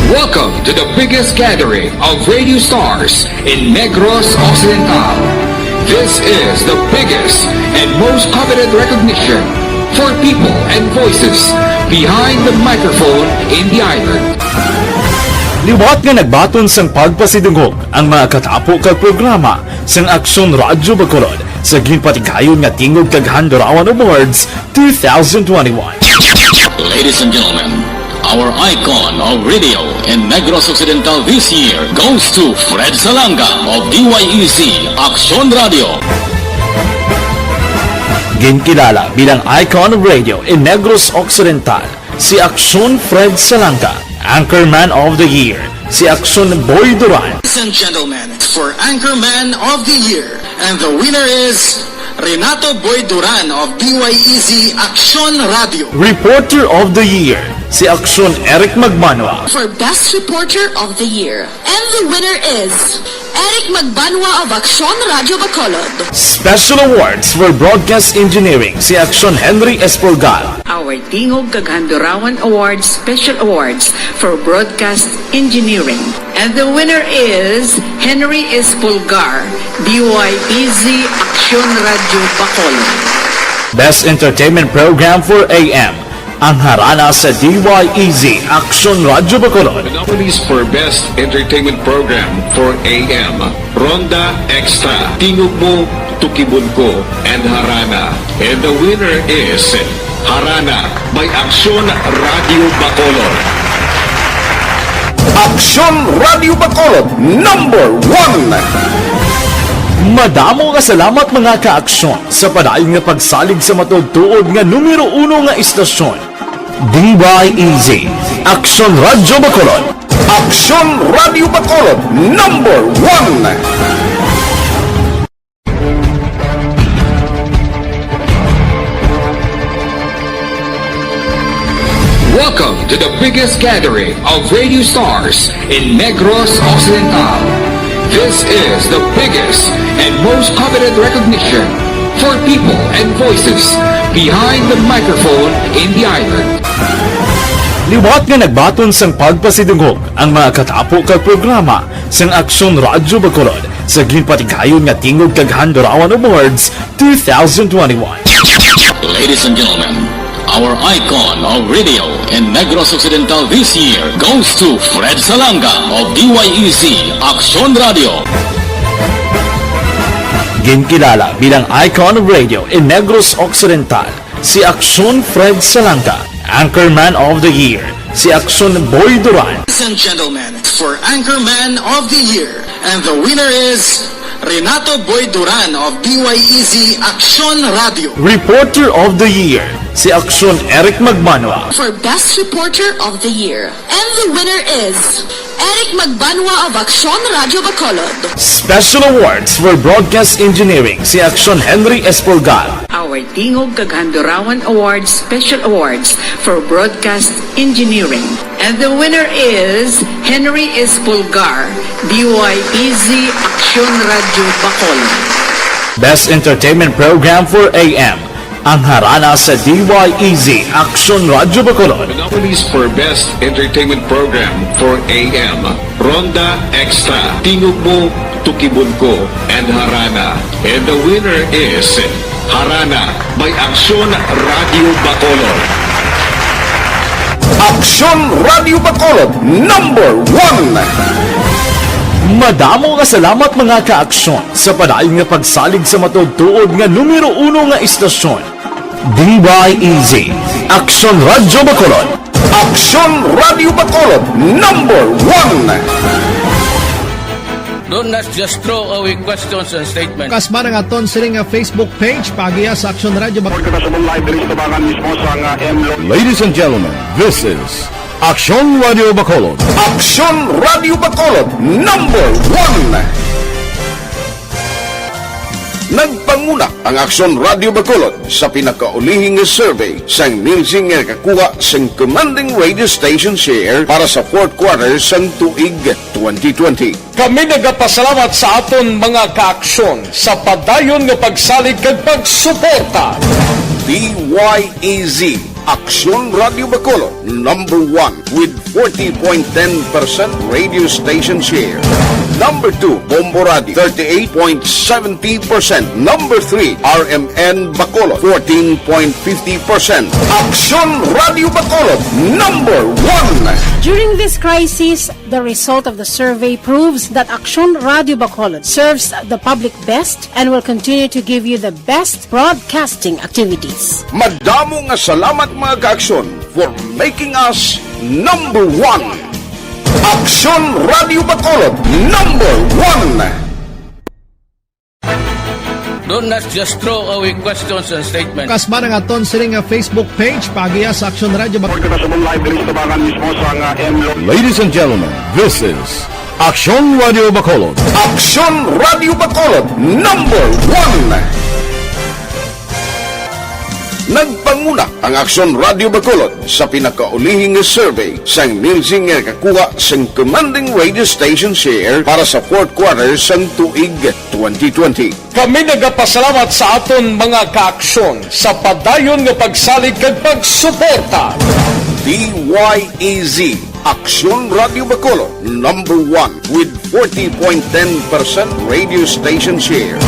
Welcome to the biggest gathering of radio stars in Negros Occidental. This is the biggest and most coveted recognition for people and voices behind the microphone in the island. Liwat nga nagbaton sang pagpasidungog ang mga katapo kag programa sang Aksyon Radyo Bacolod sa ginpatigayon nga Tingog kag Handurawan Awards two thousand twenty-one. Ladies and gentlemen, our icon of radio in Negros Occidental this year goes to Fred Salanga of D Y E Z Aksyon Radio. Ginkilala bilang icon of radio in Negros Occidental, si Aksyon Fred Salanga, Anchorman of the Year, si Aksyon Boy Duran. Ladies and gentlemen, for Anchorman of the Year, and the winner is Renato Boy Duran of D Y E Z Aksyon Radio. Reporter of the Year, si Aksyon Eric Magbanwa. For Best Reporter of the Year, and the winner is Eric Magbanwa of Aksyon Radio Bacolod. Special Awards for Broadcast Engineering, si Aksyon Henry Espolgar. Our Tingog kag Handurawan Awards Special Awards for Broadcast Engineering. And the winner is Henry Espolgar, D Y E Z Aksyon Radio Bacolod. Best Entertainment Program for A M, ang Harana sa D Y E Z Aksyon Radio Bacolod. The nominees for Best Entertainment Program for A M, Ronda Extra, Tingog Mo, Tukibon Ko, and Harana. And the winner is Harana by Aksyon Radio Bacolod. Aksyon Radio Bacolod, number one! Madamo nga salamat, mga ka-aksyon, sa padayon nga pagsalig sa matuod-tuod nga numero uno nga istasyon. D Y E Z, Aksyon Radyo Bacolod. Aksyon Radyo Bacolod, number one. Welcome to the biggest gathering of radio stars in Negros Occidental. This is the biggest and most coveted recognition For people and voices behind the microphone in the island. Liwat nga nagbaton sang pagpasidungog ang mga katapo kag programa sang Aksyon Radyo Bacolod sa ginpatigayon nga Tingog kag Handurawan Awards two thousand twenty-one. Ladies and gentlemen, our icon of radio in Negros Occidental this year goes to Fred Salanga of D Y E Z Aksyon Radio. Ginkilala bilang icon of radio in Negros Occidental, si Aksyon Fred Salanga, Anchorman of the Year, si Aksyon Boy Duran. Ladies and gentlemen, for Anchorman of the Year, and the winner is Renato Boy Duran of D Y E Z Aksyon Radio. Reporter of the Year, si Aksyon Eric Magbanwa. For Best Reporter of the Year, and the winner is Eric Magbanwa of Aksyon Radio Bacolod. Special Awards for Broadcast Engineering, si Aksyon Henry Espolgar. Our Tingog kag Handurawan Awards Special Awards for Broadcast Engineering. And the winner is Henry Espolgar, D Y E Z Aksyon Radio Bacolod. Best Entertainment Program for A M, ang Harana sa D Y E Z Aksyon Radio Bacolod. The nominees for Best Entertainment Program for A M, Ronda Extra, Tingog Mo, Tukibon Ko, and Harana. And the winner is Harana by Aksyon Radio Bacolod. Aksyon Radio Bacolod, number one. Madamo nga salamat, mga ka-aksyon, sa padayon nga pagsalig sa matuod-tuod nga numero uno nga istasyon, D Y E Z, Aksyon Radyo Bacolod. Aksyon Radyo Bacolod, number one. Don't not just throw away questions and statements. Kasma ang aton sini nga Facebook page, paagiha sa Aksyon Radyo Bacolod. Kita sa live diri sa tubangan mismo sa nga M Lo. Ladies and gentlemen, this is Aksyon Radyo Bacolod. Aksyon Radyo Bacolod, number one. Nagpanguna ang Aksyon Radyo Bacolod sa pinakaulihing survey sang Nielsen nga nakakuha sang commanding radio station share para sa fourth quarter sang tuig twenty twenty. Kami nagapasalamat sa aton mga kaaksyon sa padayon nga pagsalig kag pagsuporta. D Y E Z, Aksyon Radyo Bacolod, number one with forty point ten percent radio station share. Number two, Bombo Radio, thirty-eight point seventy percent. Number three, R M N Bacolod, fourteen point fifty percent. Aksyon Radyo Bacolod, number one. During this crisis, the result of the survey proves that Aksyon Radyo Bacolod serves the public best and will continue to give you the best broadcasting activities. Madamo nga salamat, mga kaaksyon, for making us number one. Aksyon Radyo Bacolod, number one. Don't not just throw away questions and statements. Kasma ang aton sini nga Facebook page, paagiha sa Aksyon Radyo Bacolod. Kita sa live diri sa tubangan mismo sa nga M Lo. Ladies and gentlemen, this is Aksyon Radyo Bacolod. Aksyon Radyo Bacolod, number one. Nagpanguna ang Aksyon Radyo Bacolod sa pinakaulihing nga survey sang Nielsen nga nakakuha sang commanding radio station share para sa fourth quarter sang tuig twenty twenty. Kami nagapasalamat sa aton mga kaaksyon sa padayon nga pagsalig kag pagsuporta. D Y E Z, Aksyon Radyo Bacolod, number one with forty point ten percent radio station share.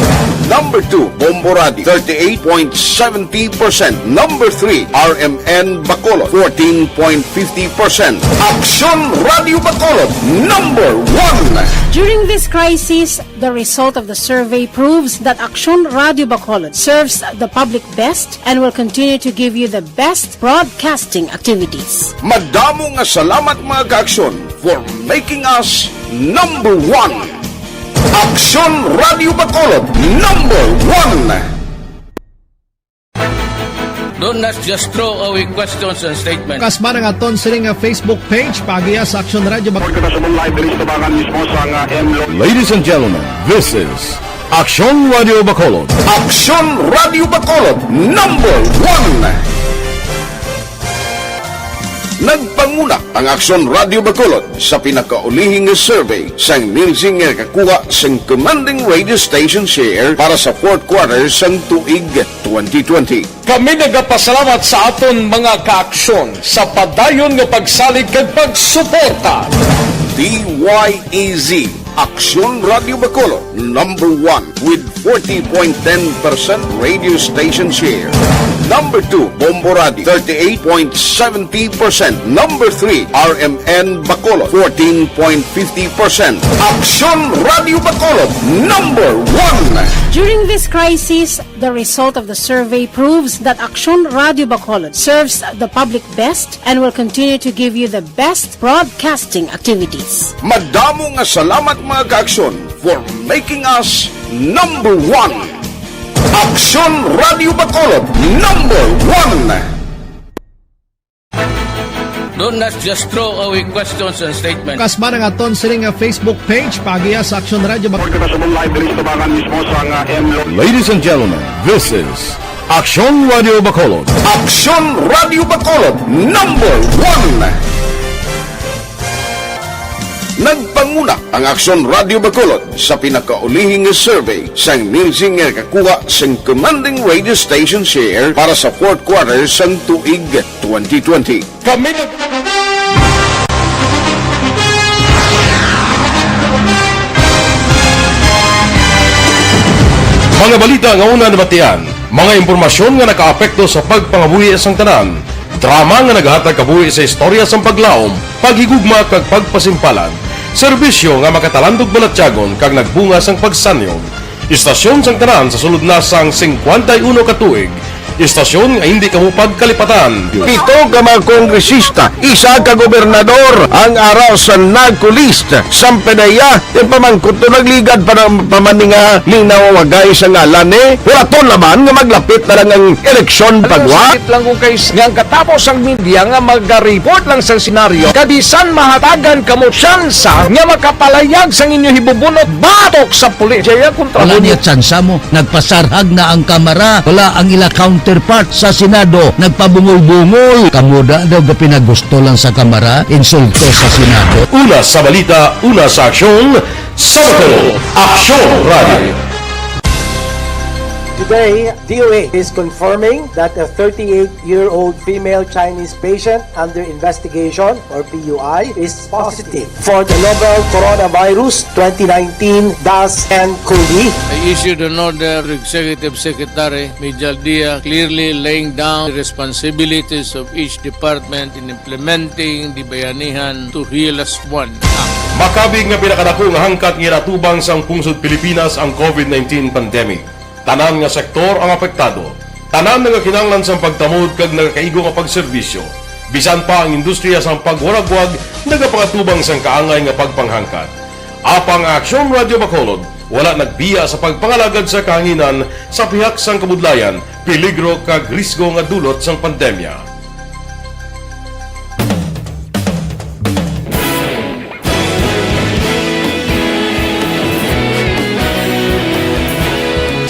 Number two, Bombo Radio, thirty-eight point seventy percent. Number three, R M N Bacolod, fourteen point fifty percent. Aksyon Radyo Bacolod, number one. During this crisis, the result of the survey proves that Aksyon Radyo Bacolod serves the public best and will continue to give you the best broadcasting activities. Madamo nga salamat, mga kaaksyon, for making us number one. Aksyon Radyo Bacolod, number one. Don't not just throw away questions and statements. Kasma ang aton sini nga Facebook page, paagiha sa Aksyon Radyo Bacolod. Kita sa live diri sa tubangan mismo sa nga M Lo. Ladies and gentlemen, this is Aksyon Radyo Bacolod. Aksyon Radyo Bacolod, number one. Nagpanguna ang Aksyon Radio Bacolod sa pinakaulihi nga survey sang Nielsen nga nakakuha sang commanding radio station share para sa fourth quarter sang tuig twenty twenty. Kami nagapasalamat sa aton mga kaaksyon sa padayon nga pagsalig kag pagsuporta. D Y E Z, Aksyon Radio Bacolod, number one with forty point ten percent radio station share. Number two, Bombo Radio, thirty-eight point seventy percent. Number three, R M N Bacolod, fourteen point fifty percent. Aksyon Radio Bacolod, number one. During this crisis, the result of the survey proves that Aksyon Radio Bacolod serves the public best and will continue to give you the best broadcasting activities. Madamo nga salamat, mga kaaksyon, for making us number one. Aksyon Radio Bacolod, number one. Do not just throw away questions and statements. Kasman ang aton sining nga Facebook page, paagiha sa Aksyon Radio Bak- Report ka sa live diri sa tubangan mismo sa nga M Lo- Ladies and gentlemen, this is Aksyon Radio Bacolod. Aksyon Radio Bacolod, number one. Nagpanguna ang Aksyon Radio Bacolod sa pinakaulihi nga survey sang Nielsen nga nakakuha sang commanding radio station share para sa fourth quarter sang tuig twenty twenty. Kami nag- Mga balita nga una nabatian, mga impormasyon nga nakaapekto sa pagpangabuhi sang tanan, drama nga naghatag kabuhi sa istorya sang paglaom, paghigugma kag pagpasimpalan, serbisyo nga makatalandog balatyagon kag nagbunga sang pagsanyog. Istasyon sang tanan sa sulod na sang singkwenta y uno ka tuig. Istasyon nga hindi kamo pagkalipatan. Pito ka mga kongresista, isa ka gobernador ang ara sa NAGCO list. Sampedeya, yung pamangkot to nagligad pa ng pamaninga linaw wagay sa ngalan ni. Wala to naman nga maglapit na lang ang eleksyon pagwa. Sakit lang kung kay nga ang katapos ang media nga magareport lang sa senaryo, kabisan mahatagan kamo tsansa nga makapalayag sang inyo hibubunot batok sa pulis. Jaya kontra Wala mo. Niya tsansa mo. Nagpasarhag na ang Kamara. Wala ang ila counterpart sa Senado. Nagpabungol-bungol. Kamo da daw gapinagusto lang sa Kamara, insulto sa Senado. Una sa balita, una sa aksyon, sa Bacolod, Aksyon Radio. Today, D O A is confirming that a thirty-eight-year-old female Chinese patient under investigation, or P U I, is positive for the novel coronavirus twenty nineteen dash N cov. I issued an order to Executive Secretary Mijal Dia, clearly laying down the responsibilities of each department in implementing the Bayanihan to Heal Us One Act. Makabig nga pinakadako nga hangkat nga ginatubang sang pungsod Pilipinas ang covid nineteen pandemic. Tanan nga sektor ang apektado. Tanan nagakinahanglan sang pagtamod kag nagakaigo nga pagserbisyo. Bisan pa ang industriya sang pagwaragwag nagapangatubang sang kaangay nga pagpanghangkat. Apang ang Aksyon Radio Bacolod wala nagbiya sa pagpangalagad sa kahanginan sa pihak sang kabudlayan, peligro kag risgo nga dulot sang pandemya.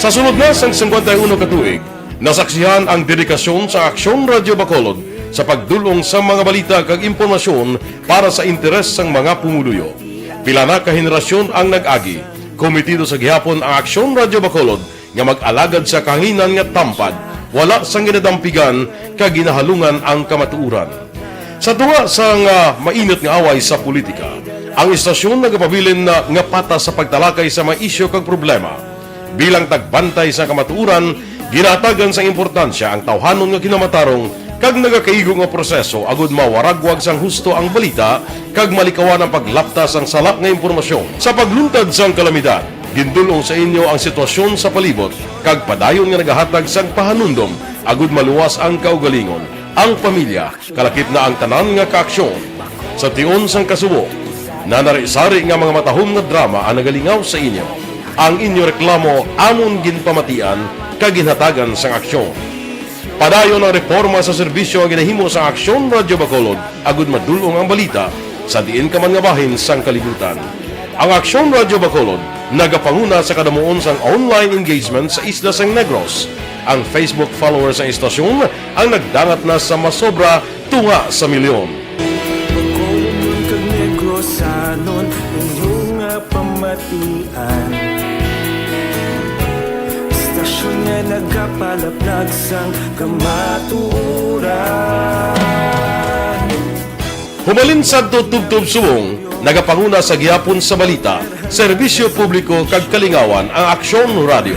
Sa sulod na sang singkwenta y uno ka tuig, nasaksihan ang dedikasyon sa Aksyon Radio Bacolod sa pagdul-ong sa mga balita kag impormasyon para sa interes sang mga pumuluyo. Pila na ka henerasyon ang nag-agi, komitido sa gihapon ang Aksyon Radio Bacolod nga mag-alagad sa kahanginan nga tampad, wala sang ginadampigan kag ginahalungan ang kamatuoran. Sa tunga sang, ah, mainit nga away sa politika, ang istasyon nagapabilin na nga patas sa pagtalakay sa mga isyu kag problema. Bilang tagbantay sa kamatuoran, ginahatagan sang importansya ang tawhanon nga kinamatarong kag nagakaigo nga proseso agud mawaragwag sang husto ang balita kag malikawan ang paglapta sang sala nga impormasyon. Sa pagluntad sang kalamidad, gindul-ong sa inyo ang sitwasyon sa palibot kag padayon nga nagahatag sang pahanumdom agud maluwas ang kaugalingon, ang pamilya, kalakip na ang tanan nga kaaksyon. Sa tion sang kasubo, nanari-sari nga mga matahom nga drama ang nagalingaw sa inyo. Ang inyo reklamo amon ginpamatian kag ginhatagan sang aksyon. Padayon ang reporma sa serbisyo nga ginahimo sa Aksyon Radyo Bacolod agud madul-ong ang balita sa diin ka man nga bahin sang kalibutan. Ang Aksyon Radyo Bacolod nagapanguna sa kadamuon sang online engagement sa isla sang Negros. Ang Facebook followers sang istasyon ang nagdangat na sa masobra tunga sa milyon. Anon inyo nga pamatian. Istasyon nga nagapalaplag sang kamatuoran. Humalin sadto tubtob subong, nagapanguna sa gihapon sa balita, serbisyo publiko kag kalingawan ang Aksyon Radio.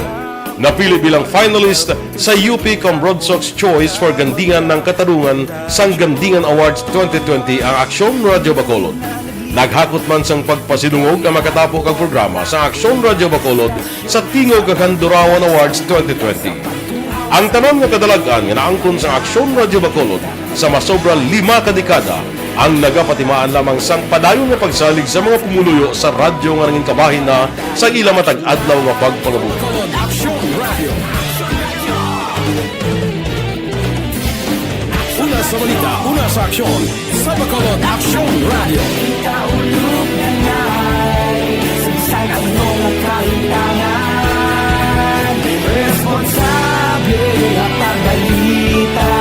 Napili bilang finalist sa U P Cambronsox Choice for Gandingan ng Katarungan sang Gandingan Awards twenty twenty ang Aksyon Radio Bacolod. Naghakot man sang pagpasidungog ang makatapo kag programa sa Aksyon Radio Bacolod sa Tingog kag Handurawan Awards twenty twenty. Ang tanan nga kadalag-an nga naangkon sa Aksyon Radio Bacolod sa masobra lima ka dekada ang nagapatimaan lamang sang padayon nga pagsalig sa mga pumuluyo sa radyo nga nangin kabahin na sa ila matag adlaw nga pagpangabuhi. Una sa balita, una sa aksyon, sa Bacolod Aksyon Radio. Kaulog na ngay, saysay ang mga kahitangan. Responsable at pagbalita,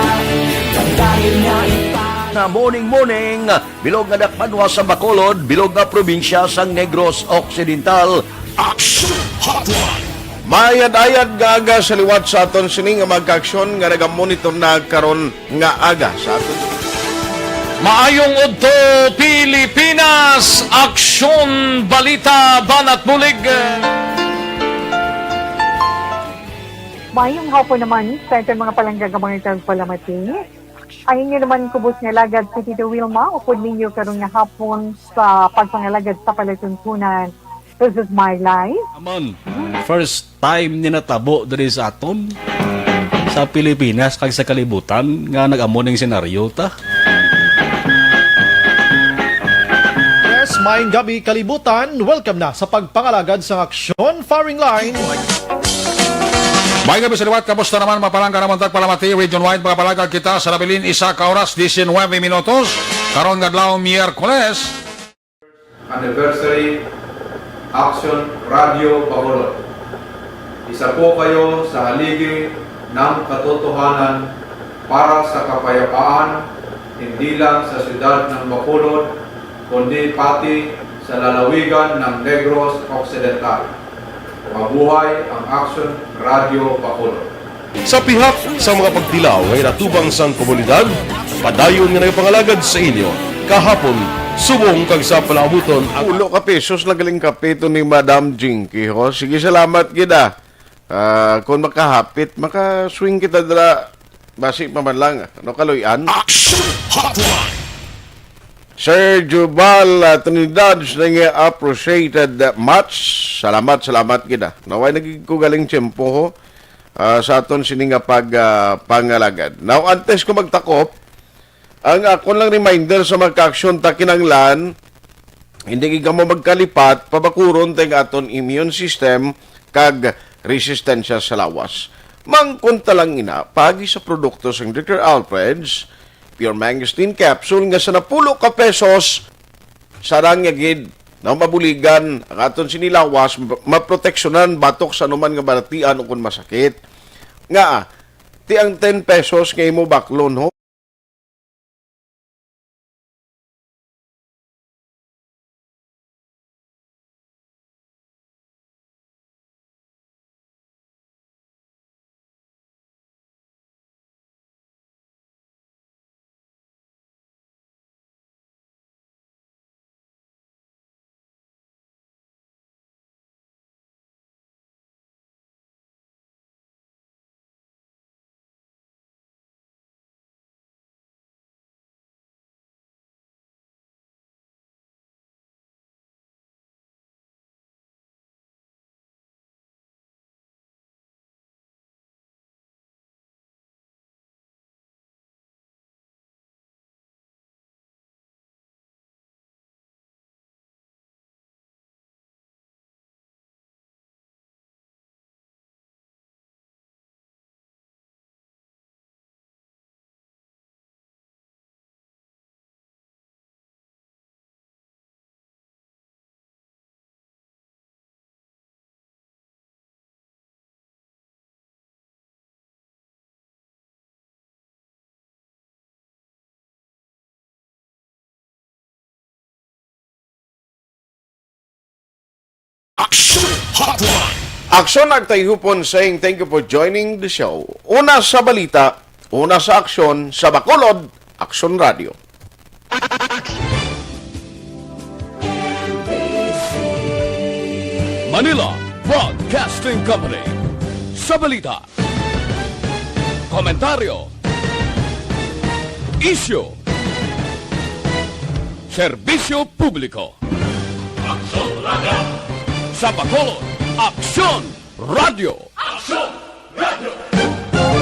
kag dahil nga ipa- Na morning, morning, bilog nga dakbanwa sa Bacolod, bilog nga probinsya sang Negros Occidental. Action Hotline. Maayad-ayad nga aga sa liwat sa aton sini nga mga kaaksyon nga nagamonitor na karon nga aga sa aton. Maayong udto, Pilipinas! Aksyon, balita, banat bulig. Maayong hapon naman sa aton mga palangga nga mga tagpalamati. Ang inyo naman kubos nga alagad, si Tito Wilma, upod ninyo karon nga hapon sa pagpangalagad sa palatuntunan. This is my life. Amon, first time ni natabo diri sa aton, sa Pilipinas kag sa kalibutan, nga nag-amo ning senaryo ta. Yes, maayong gabi, kalibutan. Welcome na sa pagpangalagad sa aksyon firing line. May gabi sa liwat, kamusta naman, mapalangga naman tagpalamati, region-wide, mga palangga kita sa nabilin, isa ka oras, diecinuebe minutos, karon nga adlaw, Miyerkules. Anniversary Action Radio Bacolod. Isa po kayo sa haligi ng katotohanan para sa kapayapaan, hindi lang sa siyudad ng Bacolod, kundi pati sa lalawigan ng Negros Occidental. Mabuhay ang Action Radio Bacolod. Sa pihak sa mga pagtilaw nga ginatubang sang komunidad, padayon nga nagapangalagad sa inyo kahapon, subong kag sa palaabuton ang Pulo ka pesos lang galing kape to ni Madam Jinky, ho. Sige, salamat gid, ah. Ah, kung makahapit, makaswing kita dira, basi pa man lang, ano, kaluy-an? Action Hotline! Sir Jubal, ah, Trinidad, sining, ah, appreciated, ah, much. Salamat, salamat gid, ah. Naway nagig ko galing tiyempo, ho, ah, sa aton sini nga pag, ah, pangalagad. Now, antes ko magtakop, ang akon lang reminder sa mga kaaksyon ta, kinahanglan hindi gid kamo magkalipat, pabakuron ta ang aton immune system kag resistensya sa lawas. Mangkon ta lang ina paagi sa produkto sang Doktor Alfred's Pure Mangosteen Capsule nga sa napulo ka pesos, sarang niya gid na mabuligan ang aton sini lawas, ma-, maproteksyonan batok sa anuman nga balatian o kon masakit. Nga, ti ang ten pesos nga imo baklon, ho? Hotline. Aksyon Nagtayhupon saying thank you for joining the show. Una sa balita, una sa aksyon, sa Bacolod, Aksyon Radio. Manila Broadcasting Company. Sa balita, komentaryo, isyu, serbisyo publiko. Aksyon Radio. Sa Bacolod, Aksyon Radio. Aksyon